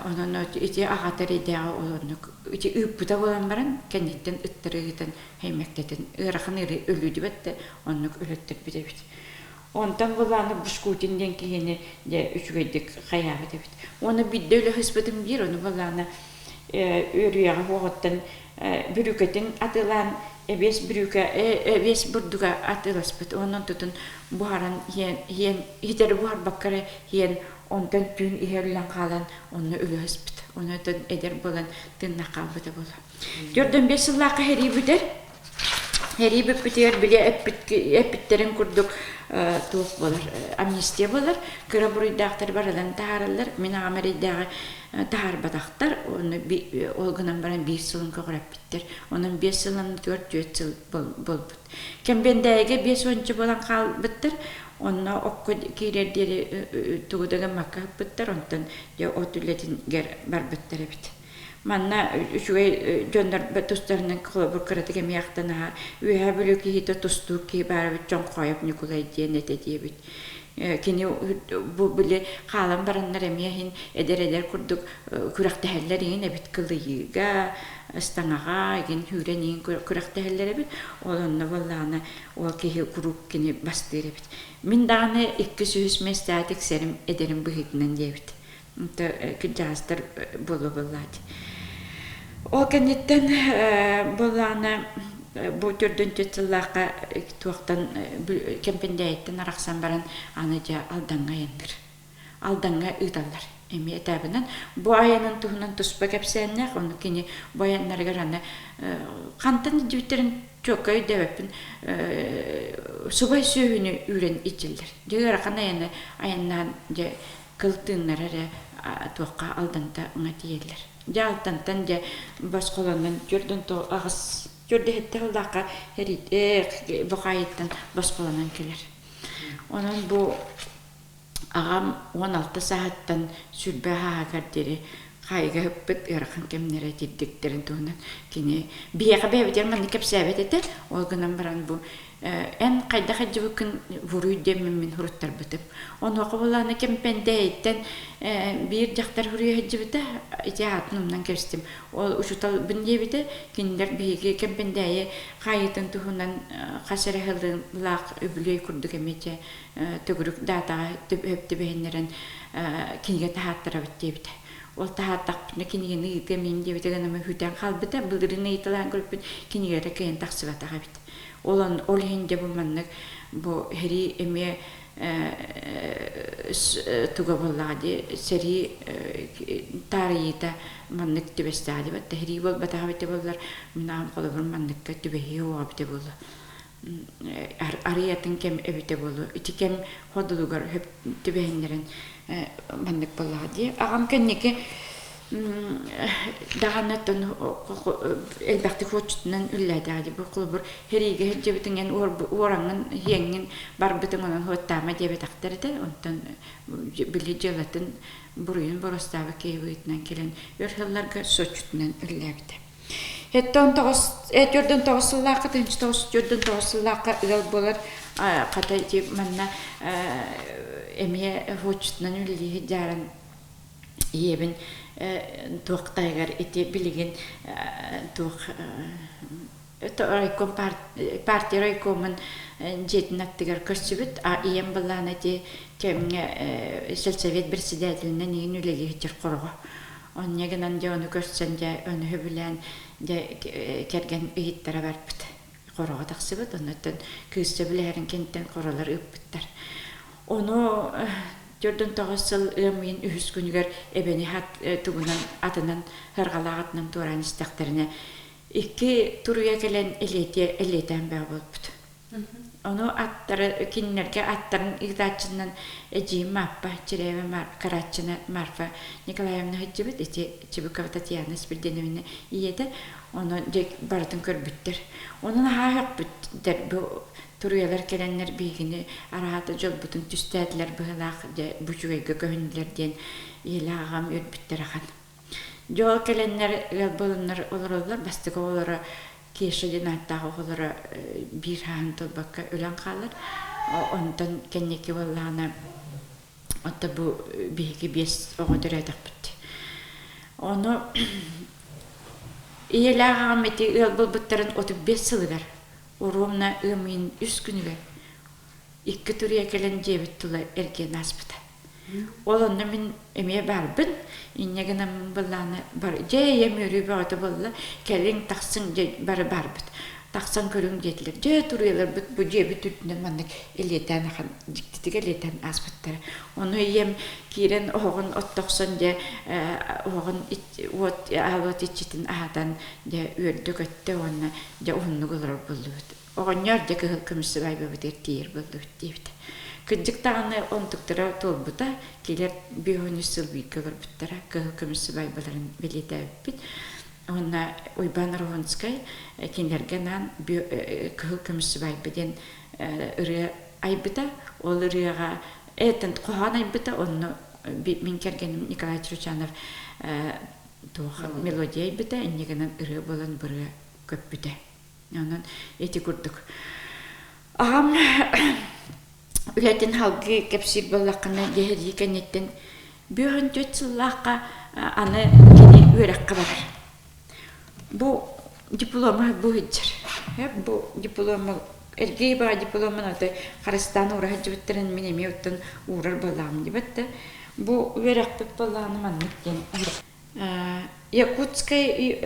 Онон ити аҕата эрэйдээҕи ол оннук ити ыыппыта буолан баран кэнниттэн ыттары ыытан хэймэктэтин ыарахан ыарыы өлүүдүбэт да оннук өлөттөрбүт эбит. Онтон былааны Бушкутин диэн киһини дьэ үчүгэйдик хайаабыт эбит. Уонна биирдэ үлэ сыспытым биир, ону былааны үөрүйэҕэ суоҕуттан бүрүүкэтин атыылаан эбиэс бүрүүкэ эбиэс бурдуга атыыласпыт уонна онтутун буһаран иһэн иһэн иһитэри буһарбакка эрэ иһэн онтон түүн иһэ үллэн хаалан онно үлэһиспит онтон эдэр буолан тыыннах хаалбыта буолуо 45 сыллаахха сэрии бүтэр Сэрии бүппүтүгэр били эппиттэрин курдук туох буолар, амнистия буолар. Кыра буруйдаахтар барыларын таһаараллар. Мин аҕам эрэйдээҕи таһаарбатахтар. Ону ол гынан баран биир сылын көҕүрэппиттэр. Онон 5 сыл аннытыгар 4 сыл буолбут. Кэмбиэндээйигэ 50 буолан хаалбыттар. Онно окко киирэр диэри тугу да гыммакка ыппыттар. Онтон дьэ от үлэтигэр барбыттар эбит. Манна үчүгэй дьоннор тустарынан холобур кыратык эмиэ ахтан аһа Үөһээ Бүлүү киһитэ тустуук киһи баар эбит Чоҥхоойоп Ньукулай диэн этэ диэбит. Кини бу били хаалан бараннар эмиэ иһин эдэр-эдэр курдук күрэхтэһэллэр иҥин эбит кылыйыыга, ыстаҥаҕа игин сүүрэн иҥин күрэхтэһэллэр эбит. Ол онно буоллаҕына ол киһи куруук кини бастыыр эбит. Мин даҕаны иккис-үһүс миэстэҕэ тиксэрим эдэрим быһыытынан диэбит. Кырдьаҕастар буолуо буоллаат. Ол кэнниттэн буоллаҕына бу төрдүн түөрт сыллаахха туохтан Кэмпэндээйиттэн арахсан баран аны дьэ Алдаҥҥа айанныыр. Алдаҥҥа ыыталлар. Эмиэ этабынан бу айанын туһунан туспа кэпсээннээх, ону кини бу айаннарыгар аны хантан илдьибиттэрин чуокка өйдөөбөппүн субай сүөһүнү үүрэн илдьэллэр. Дьэ ыарахан айаны айаннаан дьэ кыл тыыннара эрэ туохха Алданта уҥа тиийэллэр. Дьэ Алдантан дьэ босхолонон төрдүн аҕыс төрдөһүттэ сыллаахха Бухаайыттан босхолонон кэлэр. Онон бу аҕам 16 сааһыттан сүрбэ ааһыгар диэри хаайыга ыппыт ыарахан кэмнэрэ тирдиктэрин туһунан кини биһиэхэ бэйэбитигэр маннык кэпсээбэт этэ. Ол гынан баран бу Эн хайдах илдьибиккин буруй диэммин мин суруттарбытым. Онуоха булаана Кэмпэндээйиттэн биир дьахтар суруйа сылдьыбыта, ити аатын умнан кэбистим. Ол учууталбын диэбитэ, кинилэр биһиги Кэмпэндээйи хаайыытын туһунан хас эрэ сыллаах үбүлүөй курдук эмиэ чэ төгүрүк даатаҕа сөп түбэһиннэрэн кинигэ таһааттарабыт диэбитэ. Ол таһааттахпытына кинигэни ыытыам иһин диэбитэ гынан хүтэн хаалбыта. Былырыын ыйыталаан көрбүт кинигэлэрэ кыайан тахсыбатах эбит. Ол ол иһин дьэ бу маннык бу сэрии эмиэ туга буоллаҕа дии сэрии таарыйыыта маннык түбэстэҕэ дии батта сэрии буолбатаҕа эбитэ буоллар мин аҕам холобур манныкка түбэһиэ уоҕа эбитэ буолуо арый атын кэм эбитэ буолуо ити кэм ходулугар түбэһиннэрэн маннык буоллаҕа дии аҕам кэнники даҕаны оттон элбэхтик уотчутунан үллээтэҕэ дии. Бу холобур сэриигэ сылдьыбытыҥ эн уораҥҥын иһиэҥҥин барбытыҥ онон уоттаама диэбэтэхтэр этэ. Онтон били дьыалатын буруйун боруостаабыт киһи быһыытынан кэлэн өр сылларга суотчутунан үллээбитэ. 49 сыллаахха 1949 сыллаахха ыал буолар хата ити манна эмиэ уотчутунан үлэлии сылдьааран ийэбин туох таһыгар ити билигин туох райком партия райкомун дьиэтин аттыгар көрсүбүт а ийэм былаана ити кэмҥэ сельсовет председателинэн иин үлэлии сылдьар хороҕо онньа гынан дьэ ону көрсөн дьэ ону сөбүлээн дьэ кэргэн ыйыттара барбыт хороҕо тахсыбыт оннуттан кыыс сөбүлэһэрин кэнниттэн хоролор ыыппыттар ону 49 сыл ыам ыйын үһүс күнүгэр эбэни тугунан атынан сарҕалаах атынан туораан истэхтэринэ икки туруйа кэлэн элиэтээн бөҕө буолбут. Ону аттары кинилэргэ аттарын ыытааччынан эдьиийим Мааппа Чиряева Караччына Марфа Николаевна сылдьыбыт ити Чыбыкова Татьяна Спирденовна ийэтэ ону дьэ барытын көрбүттэр. Ону наһаа сөхпүттэр бу Туруйалар кэлэннэр биһигини араата дьолбутун түстээтилэр быһыылаах, дьэ бу үчүгэйгэ көһүннүлэр диэн ийэлээх аҕам үөрбүттэр ахан. Дьол кэлэннэр ыал буоланнар олороллор, бастакы оҕолоро Кеша диэн ааттаах оҕолоро биир сааһын туолбакка өлөн хаалар. Онтон кэнники буоллаҕына Оттон бу биһиги биэс оҕо төрөөтөхпүт. Ону ийэлээх аҕам ити ыал буолбуттарын 35 сылыгар Оруобуна ыам ыйын үс күнүгэр икки туруйа кэлэн дьиэбит тула эргийэн ааспыта. Ол онно мин эмиэ баарбын, инньэ гынан былааны бар дьэ ийэм үөрүү бөҕөтө буолла, кэлиҥ, тахсыҥ дьэ бары баарбыт. Тахсан көрүҥ диэтилэр. Дьэ туруйаларбыт бу дьиэбит үрдүнэн маннык элиэтээн ахан дьиктитик элиэтээн ааспыттара. Ону ийэм киирэн оһоҕун оттохсон дьэ оһоҕун уот аал уот иччитин аһатан дьэ үөрдэ-көттө уонна дьэ уһуннук олорор буоллубут. Оҕонньор дьэ кыһыл көмүс сыбаайбабытыгар тиийэр буоллубут диэбитэ. Кырдьык даҕаны онтуктара туолбута, килэр 53 сыл бииргэ олорбуттара, кыһыл көмүс сыбаайбаларын бэлиэтээбиппит. Уонна Уйбаан Ороһуунскай кинилэргэ анаан Кыһыл көмүс сыбаайба диэн ырыа айбыта. Ол ырыаҕа этэн хоһоон айбыта, онно мин кэргэним Николай Чуручанов туох мелодия айбыта, инньэ гынан ырыа буолан бырыа көппүтэ. Онон ити курдук. Аҕам үлэтин салгыы кэпсиир буоллаххына, дьэһэлии кэнниттэн 54 сыллаахха аны кини үөрэххэ барар. Бу диплома бу сылдьар. Бу диплома эргий баҕа дипломун аты харыстаан уура сылдьыбыттарын мин эмиэ оттон уурар буоллаҕым диэбэт да. Бу үөрэхпит буоллаҕына маннык диэн Якутскай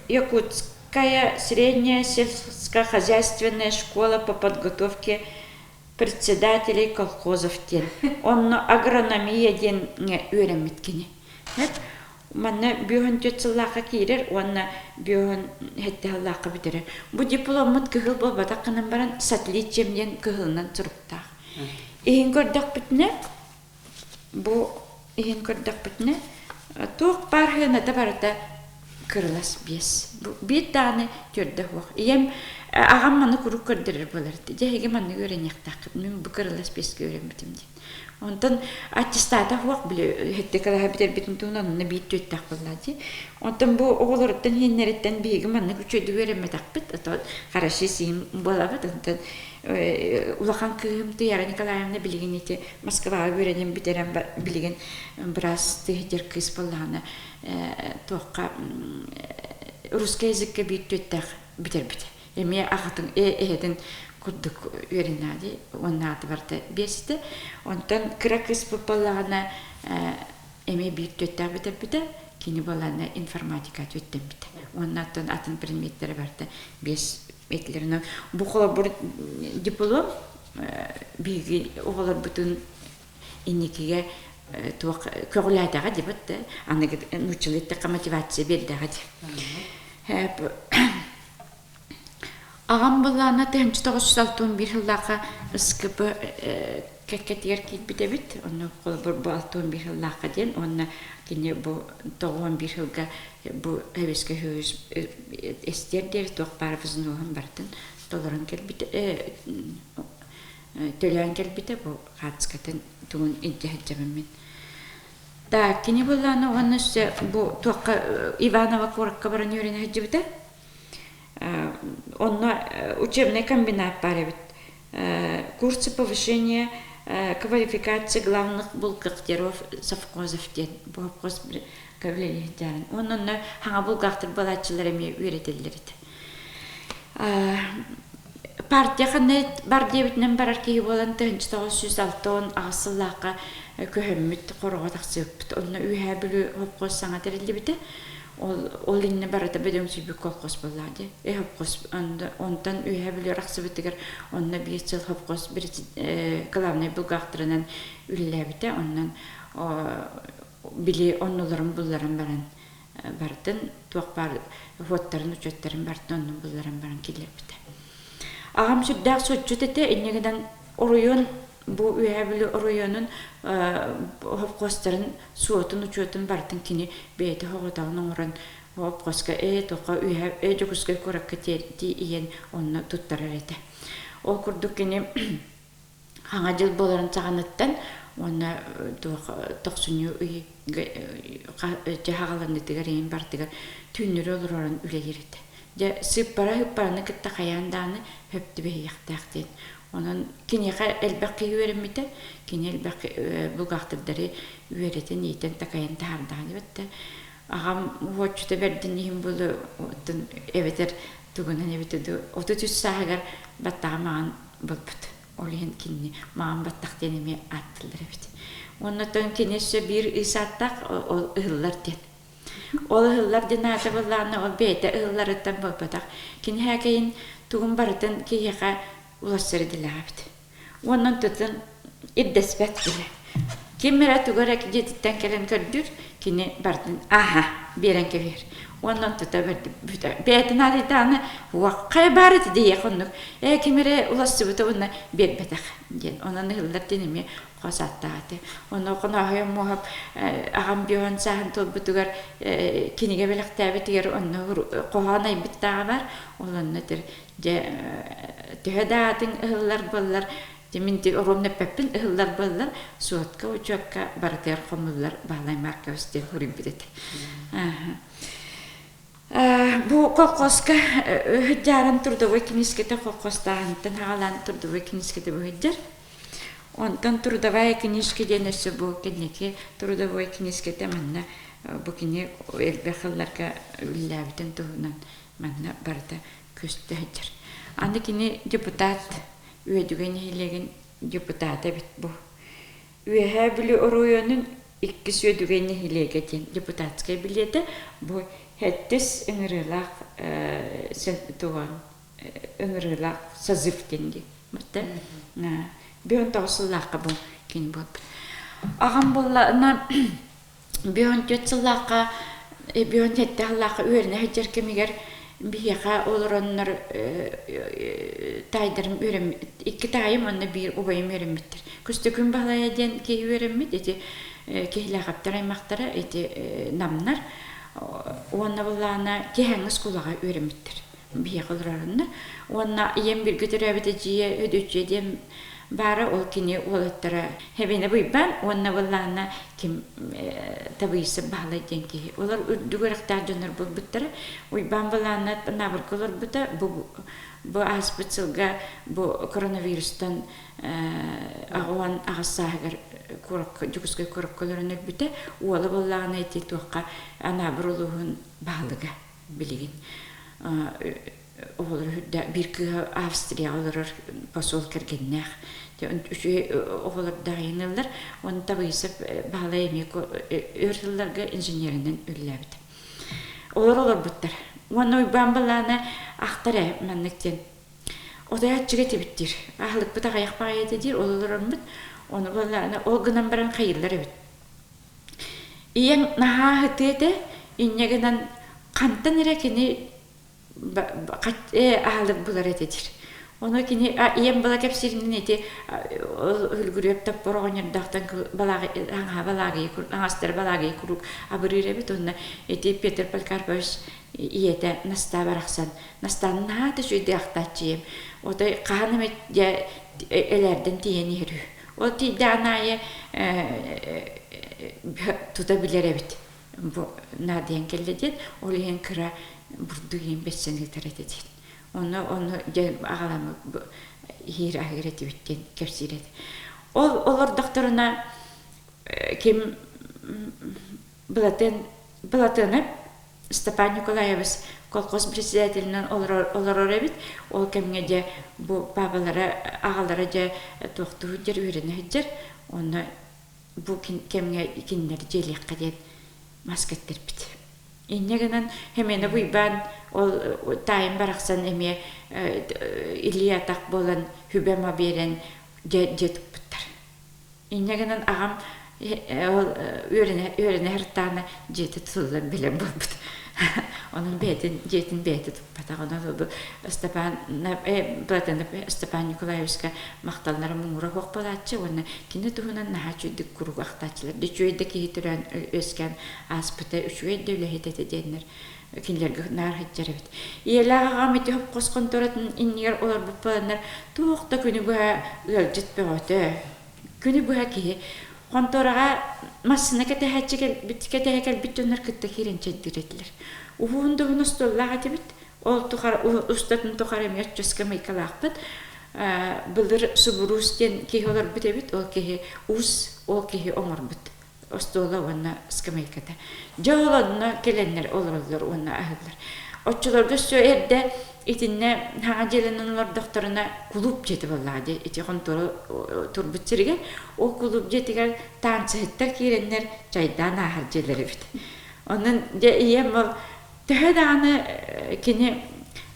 Якутская средняя сельскохозяйственная школа по подготовке председателей колхозов диэн. Онно агрономия диэн үөрэммит кини. Манна 54 сыллаахха киирэр уонна 57 сыллаахха бүтэрэр. Бу дипломмут кыһыл буолбатах гынан баран с отличием диэн кыһылынан суруктаах. Иһин көрдөхпүтүнэ Бу иһин көрдөхпүтүнэ, туох баар сыаната барыта кырылас биэс. Бу биир даҕаны түөрдэ суох. Ийэм аҕам маны куруук көрдөрөр буолар этэ. Дьэ эһиги маннык үөрэниэхтээххит. Мин бу кырылас биэскэ үөрэммитим диэн. Онтон аттестата суох били сэттэ кылааһы бүтэрбитин туһунан онно биир түөттээх буолла дии. Онтон бу оҕолоруттан иһиннэриттэн биһиги маннык үчүгэйдик үөрэммэтэхпит. Ото хороший сиим буолабыт. Онтон улахан кыыһым Туяра Николаевна билигин ити Москваҕа үөрэнэн бүтэрэн билигин быраас тыһыдьар кыыс буоллаҕына туохха русский языкка биир түөттээх бүтэрбитэ. Эмиэ аҕатын эһэтин курдук үөрэнээди уонна ааты барыта биэстэ. Онтон кыра кыыс буоллаҕына эмиэ биир түөттээх бүтэрбитэ. Кини буоллаҕына информатика түөттэммитэ. Уонна оттон атын предметтэрэ барыта биэс этилэр. Бу холобур диплом биһиги оҕолорбутун инникигэ туох көҕүлээтэҕэ диэбит да аныгы нууччалыы эттэххэ мотивация биэрдэҕэ дии. Аҕам былаана 1961 сыллаахха СКП кэккэтигэр киирбит эбит. Онно холобур бу 61 сыллаахха диэн уонна кини бу 91 сылга бу Советский Союз эстиэр диэри туох баар взноһун барытын толорон кэлбитэ төлөөн кэлбитэ бу хаартыскатын тугун илдьэ сылдьабын мин. Так, кини былаана уонна өссө бу туохха Иваново куоракка баран үөрэнэ сылдьыбыта. Онно учебный комбинат баар эбит. Курсы повышения квалификации главных бухгалтеров совхозов диэн бу совхоз үлэлиэхтээҕин. Уонна онно хаҥа булгаахтар буолааччылар эмиэ үөрэтэллэр этэ. Партия ханна бар диэбитинэн барар киһи буолан 1968 сыллаахха көһөммүт хороҕо тахсыбыппыт. Онно Үөһээ Бүлүү совхоз саҥа тэриллибитэ. Ол, ол иннэ барыта бөдөҥсүйбүт колхоз буоллаҕа дии. Э совхоз онтон Үөһээ Бүлүү арахсыбытыгар онно биир сыл совхоз главнай бухгалтерынан үлэлээбитэ. Онон били оннуларын булларан баран барытын туох баар уоттарын учуоттарын барытын оннун булларан баран киллэрбитэ. Аҕам сүрдээх суотчут этэ, инньэ гынан оройуон бу Үөһээ Бүлүү оройуонун совхозтарын суотун учуотун барытын кини бэйэтэ соҕотоҕун оҥорон совхозка ээ туохха Үөһээ ээ Дьокуускай куоракка тиийэн онно туттарар этэ. Ол курдук кини Хаҥа дьыл буоларын саҕаныттан уонна туох тохсунньу ый дьаһаҕаланыытыгар иһин барытыгар түүннэри олоророн үлэлиир этэ. Дьэ сыыппара ыыппараны кытта хайаан даҕаны сөп түбэһиэхтээх диэн. Онон киниэхэ элбэх киһи үөрэммитэ, кини элбэх бухгалтердары үөрэтэн, иитэн, такайан таһаардаҕа диэбэт да. Аҕам уһуоччута бэрдин иһин буолуо эбэтэр тугунан эбитэ дуу 33 сааһыгар баттаҕа маҕан булбут. Ол иһин кинини маҕан баттах диэн эмиэ ааттыыллар эбит. Уонна оттон кини өссө биир ыс ааттаах ол ыһыллар диэн. Ол ыһыллар диэн аата буоллаҕына ол бэйэтэ ыһылларыттан буолбатах. Кини һээкэйин тугун барытын киһиэхэ уларсар идэлээх эбит. Уонна онтутун ирдэспэт киһи. Ким эрэ тугу эрэ дьиэтиттэн кэлэн көрдүүр, кини барытын ааһа биэрэн кэбиһэр. Уонна онтута бүтэ. Бэйэтин аалыйдаҕына уох хайа баар ити диэх оннук. Ээ ким эрэ улассыбыта уонна биэрбэтэх диэн. Онон ыһыллар диэн эмиэ хос ааттаах этэ. Онно Хонооһой Омуоһап аҕам биоһун сааһын туолбутугар кинигэ бэлэхтээбитигэр онно хоһоон айбыттааҕа бар. Ол онно этэр дьэ төһө да аатыҥ ыһыллар буоллар мин оруомна эппэппин ыһыллар буоллар суотка учуокка барытыгар хомуллар Баһылай Маркович диэн суруйбут этэ. Бу колхозка ыһыддьааран трудовой киниискэтэ колхозтааһынтан хаалаан трудовой киниискэтэ быһыддьар. Онтон трудовая книжка диэн өссө бу кэнники трудовой киниискэтэ манна бу кини элбэх сылларга үлэлээбитин туһунан манна барыта көстө сылдьар. Аны кини депутат Үөдүгэй нэһилиэгин депутата эбит бу. Үөһээ Бүлүү оройуонун иккис Үөдүгэй нэһилиэгэ диэн депутатскай билиэтэ бу сэттис ыҥырыылаах туган ыҥырыылаах созыв диэн дии. Бүөн тоҕус сыллаахха бу кини буолбут. Аҕам буоллаҕына Бүөн түөрт сыллаахха, бүөн сэттэ сыллаахха үөрэнэ сылдьар кэмигэр биһиэхэ олороннор таайдарым үөрэммит, икки таайым уонна биир убайым үөрэммиттэр. Көстөкүүн Баһылайа диэн киһи үөрэммит, ити Киһилээхэптэр аймахтара, ити Намнар уонна былаана Киһээҥҥи оскуолаҕа үөрэммиттэр. Биһиэхэ олороннор. Уонна ийэм бииргэ төрөөбүт эдьиийэ Өдүччүө диэн баара, ол кини уолаттара Хэбинэ Быйбан уонна былаана ким Табыйсып Баһылай диэн киһи. Олор үрдүк үөрэхтээх дьоннор буолбуттара. Уйбаан былаана Анаабырга олорбута. Бу бу ааспыт сылга бу коронавирустан 88 сааһыгар куоракка Дьокуускай куоракка олорон өлбүтэ. Уола буоллаҕына ити туохха Анаабыр улууһун баһылыга билигин оҕолор биир кыыһа Австрияҕа олорор посол кэргэннээх үчүгэй оҕолордоох ыйаналлар уонна Табыйсов Баһылай эмиэ өр сылларга инженеринэн үлэлээбит олор олорбуттар уонна Уйбаан Балаана ахтар ээ маннык диэн отойооччуга этибит диир аһылыкпыт аҕыйах баҕайы этэ диир ол олороммут ону буоллаҕына ол гынан баран хайыыллар эбит Ийэҥ наһаа аһытыа этэ, инньэ гынан хантан эрэ кини аһылык булар этэ диир. Ону кини ийэм была кэпсииринэн ити Үлгүрүөп топпор оҕонньордоохтон аҥаһа балаагыйы аҥастара балаагыйы куруук абырыыр эбит уонна ити Петр Поликарпович ийэтэ Настаа барахсан Настааны наһаа да үчүгэйдик ахтааччы ийэм отой хаһан эмит дьэ элээрдэн тиийэн иһэр үһү Ол тиийдэҕин аайы тута билэр эбит бу наадыйан кэллэ диэн, ол иһин кыра бурдук иһин бэссэн ыытар этэ диэн. Ону ону дьэ аҕаламмыт иһиир аһыыр этибит диэн кэпсиир этэ. Ол олордохторуна ким Былатын Былатыанап Степан Николаевич колхоз председателинэн олорор эбит. Ол кэмҥэ дьэ бу паапалара, аҕалара дьэ туохтуу сылдьар, үөрэнэ сылдьар. Онно бу кэмҥэ кинилэри дьиэлиэххэ диэн мас кэттэрбит. Инньэ гынан Хемена Буйбаан ол таайым барахсан эмиэ илии-атах буолан хүбэ-ма биэрэн дьэ дьиэ туппуттар. Инньэ гынан аҕам ол үөрэнэ үөрэнэ сырыттаҕына дьиэтэ тутуллан бэлэм буолбут. Онон бэйэтин дьиэтин бэйэтэ туппатах. Онон бу Степан Платонов Степан Николаевичка махталлара муҥура суох буолааччы уонна кини туһунан наһаа үчүгэйдик куруук ахтааччылар. Үчүгэй да киһи төрөөн үөскээн ааспыта, үчүгэй да үлэһит этэ диэннэр кинилэргэ наар сылдьар эбит. Ийэлээх аҕам ити хос хонторотун иннигэр олорбут буоланнар туох да күнү быһа ыалдьыт бөҕөтө. Күнү быһа киһи хонтуораҕа массыына кэтэһээччи кэлбит, кэтэһэ кэлбит дьоннор кытта киирэн чэйдиир этилэр. Уһуун да уһун остуоллаах этибит. Ол тухары устатын тухары эмиэ оччоска майкалаахпыт. Былыр Субуруус диэн киһи олорбут эбит. Ол киһи уус, ол киһи оҥорбут остуола уонна ыскамыайката. Дьэ ол онно кэлэннэр олороллор уонна аһыллар. Оччолорго өссө эрдэ итиннэ хаҥа дьиэлэнэн олордохторуна кулууп дьиэтэ буоллаҕа дии ити хонтуора турбут сиригэр ол кулууп дьиэтигэр таансыһыттар киирэннэр чайдаан ааһар дьиэлэр эбит. Онон дьэ ийэм ол төһө даҕаны кини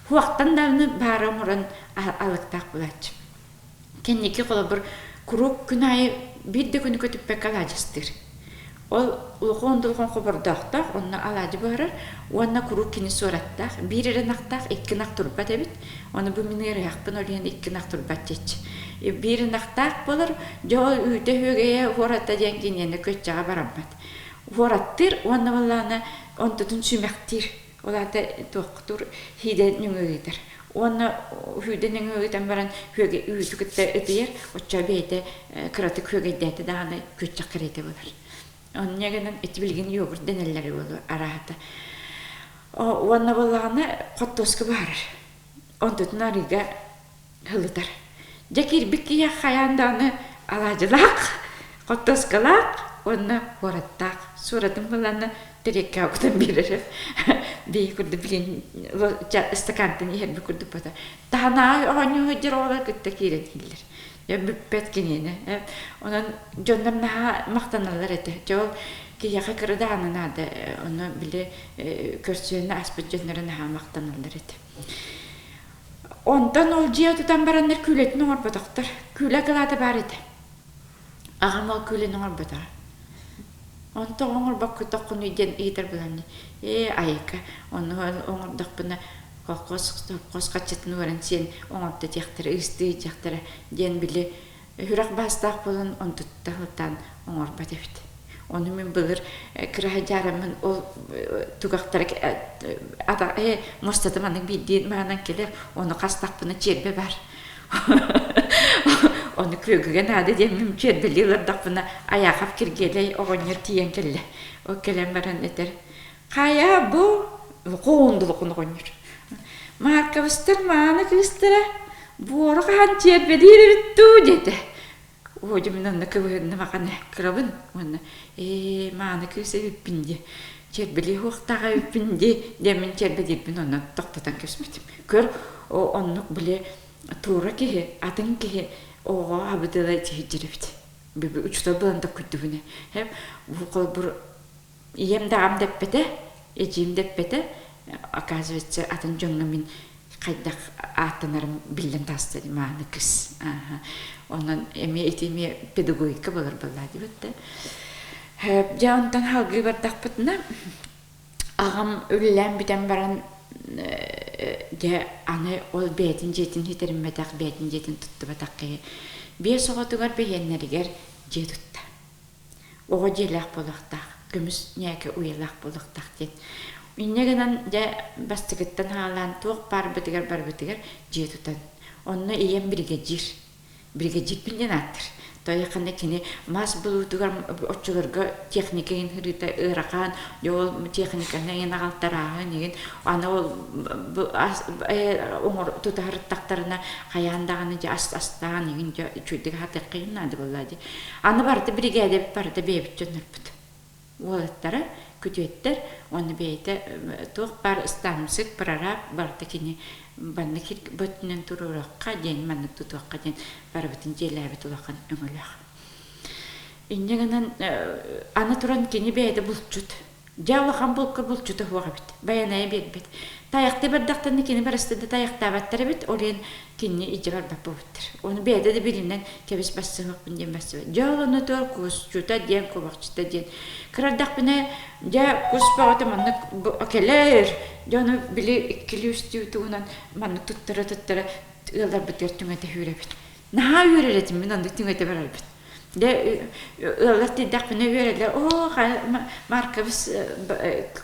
хуохтан даҕаны баара оҥорон алыктаах буолааччы. Кэнники холобур куруук күн аайы биир да күнү көтүппэккэ алаадьыстыыр. Ол улахан дулҕан хобордоохтоох, онно алаадьы буһарар уонна куруук кини суораттаах, биир эрэ ынахтаах, икки ынах турбат эбит. Ону бу мин ыарыһахпын, ол иһин икки ынах турбат диэччи. Биир ынахтаах буолар, дьэ ол үүтэ үөгэйэ уората диэн киниэнэ көччөҕө бараммат. Уораттыыр уонна буоллаҕына онтутун сүмэхтиир. Ол аата туохтуур һиидэ нөҥүө ыытар. Уонна һүүдэ нөҥүө ыытан баран үөгэ үүтү кытта ытыйар, оччо бэйэтэ кыратык үөгэйдээтэ даҕаны күөччэх кэриэтэ буолар. Онно гынан ити билигин йогурт дэнэллэрэ буолуо арааһата. Уонна буоллаҕына хортуоска буһарар. Онтутун арыыга һылытар. Дьэ киирбит киһиэхэ хайаан даҕаны алаадьылаах, хортуоскалаах уонна куораттаах суоратын буланна тэриэккэҕэ кутан биэрэрэ. Бии курдук билин ыстакаантан иһэрбит курдук буолар. Таһынааҕы оонньуу сылдьар оҕолор кытта киирэн иһиллэр. Дьэ бүппэт киниэнэ. Онон дьоннор наһаа махтаналлар этэ. Дьэ ол киһиэхэ кыра даҕаны наада. Ону били көрсүөнү ааспыт дьонноро наһаа махтаналлар этэ. Онтон ол дьиэ тутан бараннар күүлэтин оҥорботохтор. Күүлэ акылаата баар этэ. Аҕам ол күүлэни оҥорботоҕо. Онтон оҥорбоккутоххунуй диэн ыйытар буолан ээ айыка ону оҥордохпуна колхоз совхоз хаччытын уоран сиэн оҥордо диэхтэрэ ыыстыы диэхтэрэ диэн били Сүрэх баастаах буолан онтуттан сылтаан оҥорбот эбит. Ону мин былыр кыраһа дьаараммын ол тугахтара муостата маннык биирдии маанан кэлэр, ону хастахпына чиэрбэ баар. Ону күөгүгэ наада диэммин чиэрбэлии олордохпуна Айаахап Киргиэлэй оҕонньор тиийэн кэллэ. Ол кэлэн баран этэр, «Хайа бу хоһундулукун оҕонньор Мааркабыстар мааны кыыстара буору хаһан чиэрбэлиир эбит дуу диэтэ. Оо, дьэ мин онно кыбыһынным ахан кырабын уонна ээ мааны кыыс эбиппин дии чиэрбэлиэ суохтаах эбиппин дии диэммин чиэрбэлиирбин онно тохтотон кэбиспитим. Көр, оннук били туора киһи, атын киһи оҕоҕо абыдыла итиһирдьир эбит. Учуутал буолан да күйдүбүнэ. Бу холобур Ийэм даҕам дэппэтэ, эдьиийим дэппэтэ, оказывается, атын дьоҥҥо мин хайдах ааттанарым биллэн таҕыста дии мааны кыс. Онон эмиэ ити эмиэ педагогика буолар буоллаа диэбит да. Дьэ онтон салгыы бардахпытына аҕам үлэлээн бүтэн баран дьэ аны ол бэйэтин дьиэтин ситэриммэтэх, бэйэтин дьиэтин туттубатах киһи биэс оҕотугар бэйиэннэригэр дьиэ тутта. Оҕо дьиэлээх буолуохтаах, көмүс ньээкэ уйалаах буолуохтаах диэн. Инньэ гынан дьэ бастакыттан хаалаан туох баарбытыгар барбытыгар дьиэ тутан. Онно ийэм биригэдьиир. Биригэдьиирбин диэн ааттыыр. Тойоххана кини мас булуутугар оччолорго техника иһин ырыыта ыарахан, дьэ ол техниканы иһин аҕалтарааһын иһин аны ол оҥор тутаһырыттахтарына хайаан даҕаны дьэ ас астаан иһин дьэ үчүгэйдик аһатыахха иһин наада буоллаа дии. Аны барыта биригээдэбит барыта бэйэбит дьоннорбут. Уолаттара, күтүөттэр уонна бэйэтэ туох баар ыстаамсык, прораб барыта кини маннык бөттүнэн туруоруохха диэн, маннык тутуохха диэн барыбытын дьиэлээбит улахан өҥөлөөх. Инньэ гынан аны туран кини бэйэтэ булчут. Дьэ улахан булка булчута суох эбит, байанайа биэрбэт. Тайахтыы бардахтарына кини барыста да тайахтаабаттар эбит, ол иһин кинини илдьэ барбат буолбуттар. Ону бэйэтэ да билинэн кэбис бассыһыахпын диэн бассыбат. Дьэ ол оннутугар кусчута диэн, кубахчыта диэн. Кырардахпына дьэ кус бөҕөтө маннык кэлэр, дьэ ону били иккилии-үстүү тугунан маннык туттара-туттара ыалларбытыгар түҥэтэ сүүрэбит. Наһаа үөрэр этим мин оннук түҥэтэ барарбыт. Дьэ ыаллар тиийдэхпинэ үөрэллэр, оо Маркович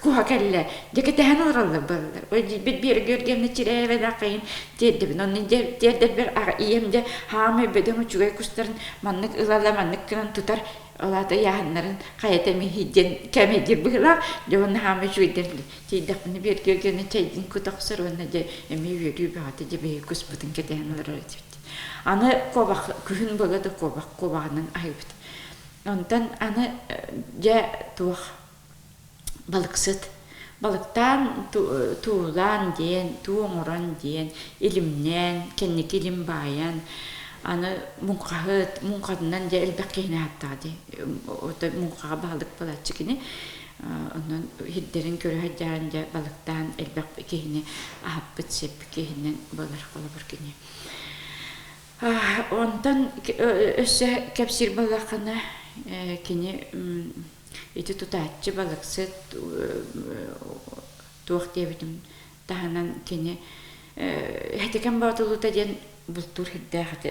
куһа кэллэ, дьэ кэтэһэн олороллор буоллар. Ой диирбит Биэрэ Георгиевна Чирээбэлээххин тиэрдэбин. Онно тиэрдэрбэр ийэм дьэ хаамай бөдөҥ үчүгэй кустарын маннык ыла-ыла маннык гынан тутар, ол аата ыйааһыннарын хайата эмиһий диэн кэмэйдиир быһыылаах. Дьэ уонна хаамай үчүгэйдэр тиийдэхпинэ Биэрэ Георгиевна чэйдин кута охсор уонна дьэ эмиэ үөрүү бөҕөтө дьэ биһиги куспутун кэтэһэн олорор этибит. Аны куобах күһүн буола да куобах куобаҕынан аһыыбыт. Онтон аны дьэ туох балыксыт. Балыктаан туулаан диэн, туу оҥорон диэн, илимнээн, кэнники илим баайан, аны муҥхаһыт, муҥхатынан дьэ элбэх киһини ааттаҕа дии. Ото муҥхаҕа баһылык буолааччы кини. Онон сирдэрин көрө сылдьан дьэ балыктаан элбэх киһини аһаппыт сиэппит киһинэн буолар холобур кини. Онтон өссө кэпсиир буоллаххына кини ити тутааччы балыксыт туох диэбитим таһынан кини Хэтикэн Боотулуута диэн бултуур сирдээх этэ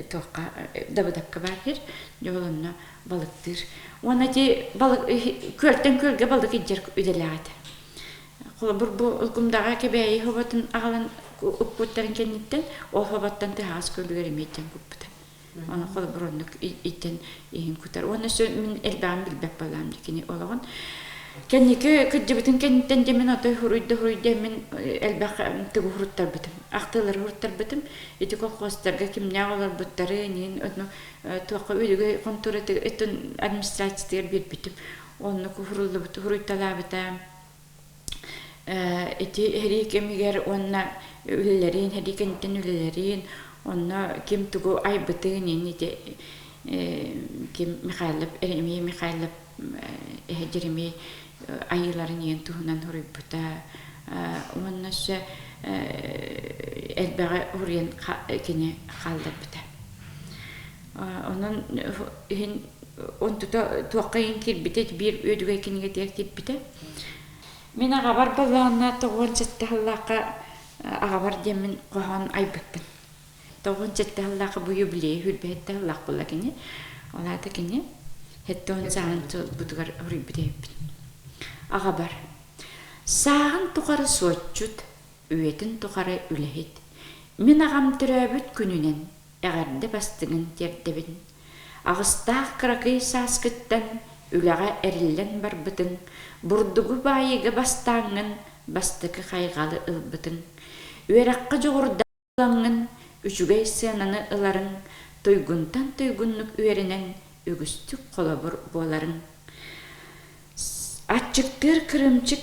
туохха Дабыдапка баар сир дьэ ол онно балыктыыр уонна ити балык күөлтэн күөлгэ балык илдьэр идэлээх этэ холобур бу Улгумдаҕа Кэбээйи хоботун аҕалан укпуттарын кэнниттэн ол хоботтон тыһаҕас күөлүгэр эмиэ илдьэн куппута Ону холобур оннук ийтэн иһин кутар. Уонна өссө мин элбэҕин билбэт буолаам кини олоҕун. Кэнники кырдьыбытын кэнниттэн дьэ мин отой хуруйда-хуруйда мин элбэх тугу хуруттарбытым, ахтыылары хуруттарбытым. Ити колхозтарга кимнээх олорбуттары, иин ону туохха үлүгэй хонтуоратыгар өттүн администрациятыгар биэрбитим. Оннук хуруллубут хуруйталаабыта. Ити сэрии кэмигэр уонна үлэлэриин, сэрии кэнниттэн үлэлэриин, онно ким тугу айбытын ини ити ким Михайлов, Еремей Михайлов эһэ Дьэримиэй айыыларын иэн туһунан суруйбута. Уонна өссө элбэҕи суруйан кини хаалларбыта. Онон иһин онтута туохха иһин киирбитэ биир үөдүгэй кинигэтигэр киирбитэ. Мин аҕабар буоллаҕына 97 сыллаахха аҕабар диэммин хоһоон айбыппын. 97 сыллаахха бу юбилей 27 сыллаах буолла кини. Ол аата кини 70 сааһын бутугар суруйбут эбиппин. Аҕабар Сааһын тухары суотчут, үйэтин тухары үлэһит. Мин аҕам төрөөбүт күнүнэн эҕэрдэ бастыҥын тиэрдэбин. Аҕыстаах кыракый сааскыттан үлэҕэ эриллэн барбытыҥ, бурдугу баайыыга бастааҥҥын бастакы хайҕалы ылбытыҥ. Үөрэххэ дьоҕурдаах буолаҥҥын үчүгэй сыананы ыларыҥ, туйгунтан туйгуннук үөрэнэн үгүстүк холобур буоларыҥ. Аччыктыыр кырыымчык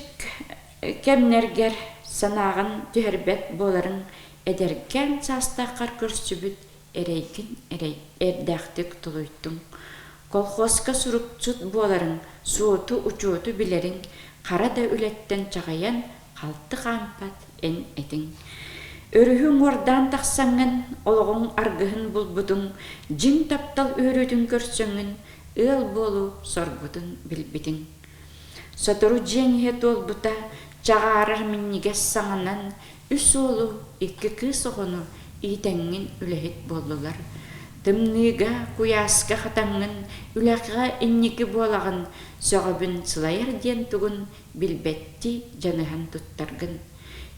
кэмнэргэр санааҕын түһэрбэт буоларыҥ эдэркээн саастааххар көрсүбүт эрэйгин эрдээхтик тулуйдуҥ. Колхозка суруксут буоларыҥ, суоту-учуоту билэриҥ, хара да үлэттэн чаҕыйан халты хаампат эн этиҥ. Өрүһү уҥуордаан тахсаҥҥын, олоҕуҥ аргыһын булбутуҥ, дьиҥ таптал үөрүүтүн көрсөҥҥүн, ыал буолуу соргутун билбитиҥ. Сотору дьиэҥ иһэ туолбута, чаҕаарар минньигэс саҥанан үс уолу, икки кыыс оҕону иитэҥҥин үлэһит буоллулар. Тымныыга, куйааска хатаҥҥын, үлэҕэ инники буолаҕын, сөҕөбүн сылайар диэн тугун билбэттии дьаныһан туттаргын.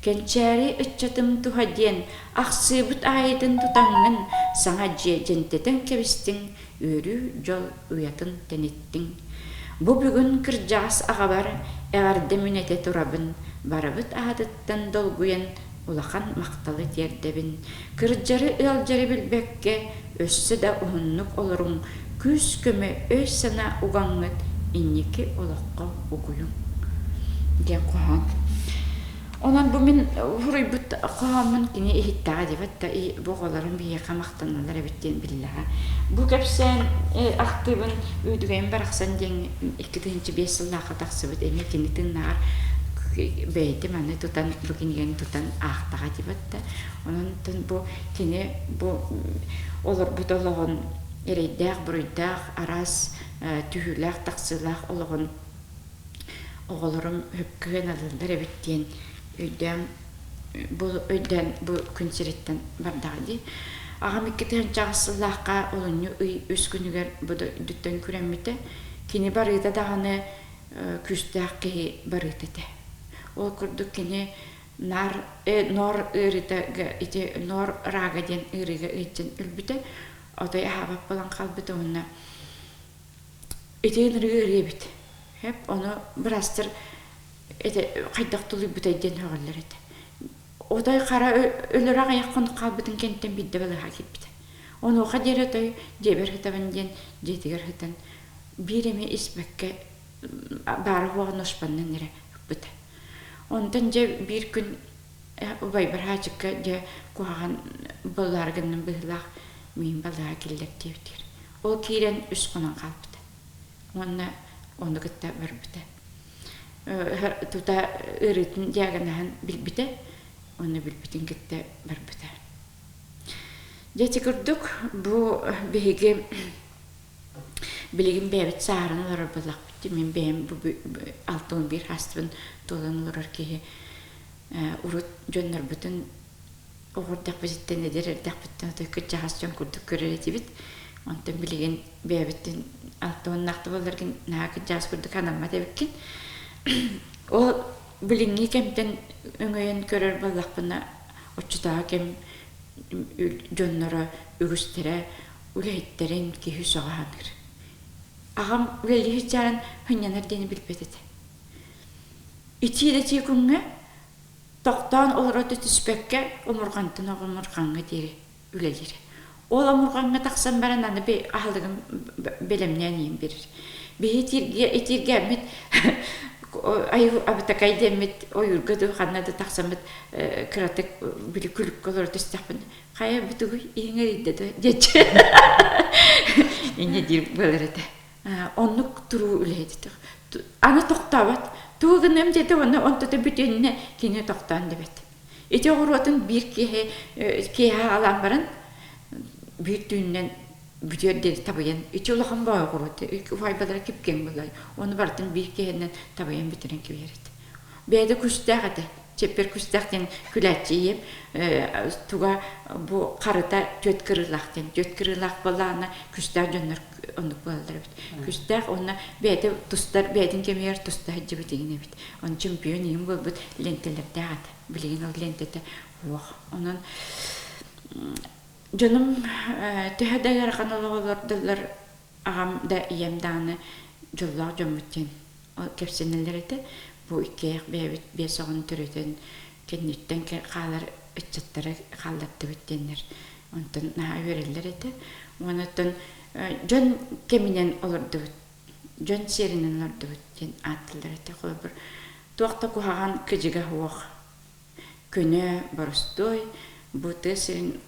Кэнчээри ыччатым туһа диэн ахсыыбыт аайытын тутаҥҥын саҥа дьиэ дьэнтэтэн кэбистиҥ, үөрүү дьол уйатын тэниттиҥ. Бу бүгүн кырдьаҕас аҕабар эҕэрдэ мүнэтэ турабын, барыбыт аатыттан долгуйан улахан махталы тиэрдэбин. Кырдьары ыалдьары билбэккэ өссө да уһуннук олоруҥ, күүс-көмө, өй-санаа угаҥҥыт инники олоххо угуйуҥ диэн хоһоон. Онон бу мин суруйбут хоһооммун кини иһиттэҕэ диэбэт да бу оҕолорум биһиэхэ махтаналлар эбит диэн биллэҕэ. Бу кэпсээн ахтыыбын Үөдүгэйим барахсан диэн 2005 сыллаахха тахсыбыт эмиэ кини тыыннааҕар бэйэтэ маны тутан бу кинигэни тутан аахтаҕа диэбэт да онон бу кини бу олорбут олоҕун эрэйдээх-буруйдаах араас түһүүлээх-тахсыылаах олоҕун оҕолорум сөпкө ылаллар эбит диэн өйдөөн бу өйдөөн бу күн сириттэн бардаҕа дии. Аҕам 2008 сыллаахха олунньу ый үс күнүгэр бу дойдуттан күрэммитэ. Кини барыыта даҕаны күүстээх киһи барыыта этэ. Ол курдук кини наар ноор ыарыыта ити ноор рага диэн ыарыыга ыалдьан өлбүтэ. Отой аһаабат буолан хаалбыта уонна ити ыарыы ыарыы эбит. Хэп ону быраастар этэ хайдах тулуйбутай диэн сөҕөллөр этэ. Отой хара өлөрө аҕыйах хонук хаалбытын кэнниттэн биирдэ балыыһаҕа киирбитэ. Онуоха диэри отой дьиэбэр сытабын диэн дьиэтигэр сытан биир эмэ испэккэ баара-суоҕа нуошпаннан эрэ ыппыта. Онтон дьэ биир күн убайбар Хаачыкка дьэ куһаҕан буолаары гынным быһыылаах миин балыыһа киллэр диэбитигэр. Ол киирэн үс хонон хаалбыта. Уонна ону кытта барбыта. Тута ыарыытын диагноһын билбитэ, уонна билбитин кытта барбыта. Дьэ ити курдук бу биһиги билигин бэйэбит сааһыран олорор буоллахпыт. Мин бэйэм бу 61 сааспын туолан олорор киһи урут дьоннорбутун оҕо эрдэхпититтэн, эдэр эрдэхпиттэн отой кырдьаҕас дьон курдук көрөр этибит. Онтон билигин бэйэбиттэн 60-наах да буолларгын наһаа кырдьаҕас курдук анаммат эбиккин. Ол билиҥҥи кэмтэн өҥөйөн көрөр буоллахпына, оччотооҕу кэм дьонноро үгүстэрэ үлэһиттэрин киһи сөҕө саныыр. Аҕам үлэлии сылдьарын сынньанар диэни билбэт этэ. Итии да итии күҥҥэ тохтоон олоро да түспэккэ омурҕантан омурҕаҥҥа диэри үлэлиир. Ол омурҕаҥҥа тахсан баран аны аһылыгын бэлэмнээн иһин биэрэр. Биһи итииргээммит абытакай диэммит ойуурга дуу ханна да тахсаммыт кыратык били күлүккэ олоро түстэхпин хайа бутугуй иһиҥ эрийдэ да диэччи инньэ диир буолар этэ. Оннук туруу үлэһит аны тохтообот тугу гыныам диэтэ уонна онтото бүтүннэ кини тохтоон диэбэт. Ити оҕуруотун биир киһи киэһэ аҕалаан баран биир түүнүнэн бүтүөр диэри табыйан ити улахан баҕа оҕуруот уһаайбалара кип-киэҥ буолла ону барытын биир киһинэн табыйан бүтэрэн кэбиһэр этэ. Бэйэтэ күстээх этэ. Чэппиэр күстээх диэн күлээччи ийэм туга бу харыта түөрт кырыылаах диэн. Түөрт кырыылаах буоллаҕына күстээх дьоннор оннук буолаллар эбит. Күстээх уонна бэйэтэ тустар бэйэтин кэмигэр туста сылдьыбыт игин эбит. Ону чемпион игин буолбут лентэлэрдээх этэ. Билигин ол лентэтэ суох. Онон дьонум төһө да ыарахан олоҕу олордоллор аҕам да ийэм даҕаны дьоллоох дьоммут диэн кэпсэнэллэр этэ. Бу иккиэйэх бэйэбит биэс оҕону төрөтөн кэнниттэн хаалар ыччаттары хааллардыбыт диэннэр онтон наһаа үөрэллэр этэ. Уонна оттон дьон кэминэн олордубут, дьон сиэринэн олордубут диэн ааттыыллар этэ. Холобур, туох да куһаҕан кыдьыга суох, көнө, боростуой, бу тыа сирин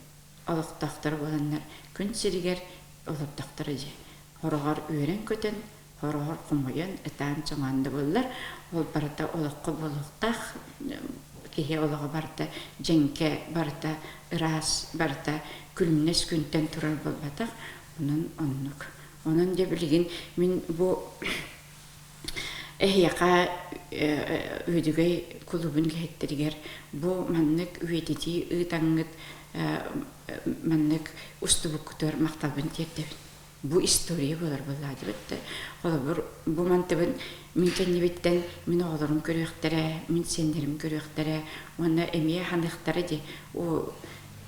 олохтоохторо буоланнар күн сиригэр олордохторо дии. Хороҕор үөрэн-көтөн, хороҕор хомойон, ытаан-соҥоон да буоллар, ол барыта олоххо буолуохтаах киһи олоҕо барыта дьэҥкэ, барыта ыраас, барыта күлүмнэс күнтэн турар буолбатах. Онон оннук. Онон дьэ билигин мин бу эһиэхэ Үөдүгэй кулуубун үлэһиттэригэр бу маннык үйэтитии ыытаҥҥыт маннык устубуккутугар махталбын тиэрдэбин. Бу история буолар буоллаадыбыт да. Холобур, бу мантыбын мин кэннибиттэн мин оҕолорум көрүөхтэрэ, мин сиэннэрим көрүөхтэрэ уонна эмиэ ханыахтара дии. О,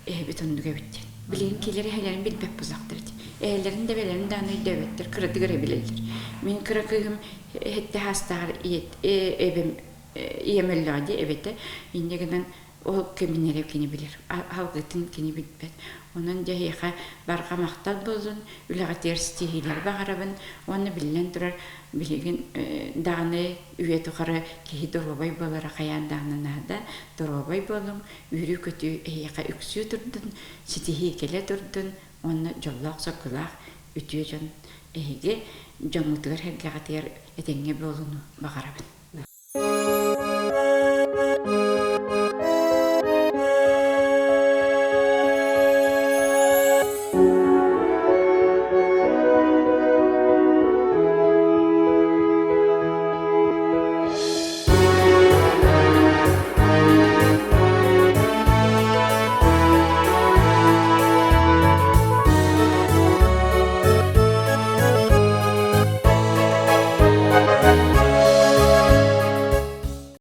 эһэбит оннук эбит диэн. Билигин киилэр эһэлэрин билбэт буоллахтар ити. Эһэлэрин да эбэлэрин даҕаны өйдөөбөттөр, кыратык эрэ билэллэр. Мин кыра кыыһым эһэтте саастааҕар эбэм ийэм өллөҕө дии эбэтэ. Инньэ гынан ол кэмин эрэ кини билэр, алгытын кини билбэт. Онон дьэ эһиэхэ барҕа махтал буоллун, үлэҕитигэр ситиһиилэри баҕарабын уонна биллэн турар билигин даҕаны үйэ тухары киһи доруобай буолара хайаан даҕаны наада. Доруобай буолуҥ, үөрүү-көтүү эһиэхэ үксүү турдун, ситиһии кэлэ турдун уонна дьоллоох-соргулаах үтүө дьон эһиги дьоҥҥутугар-сэргэҕитигэр этэҥҥэ буолууну баҕарабын.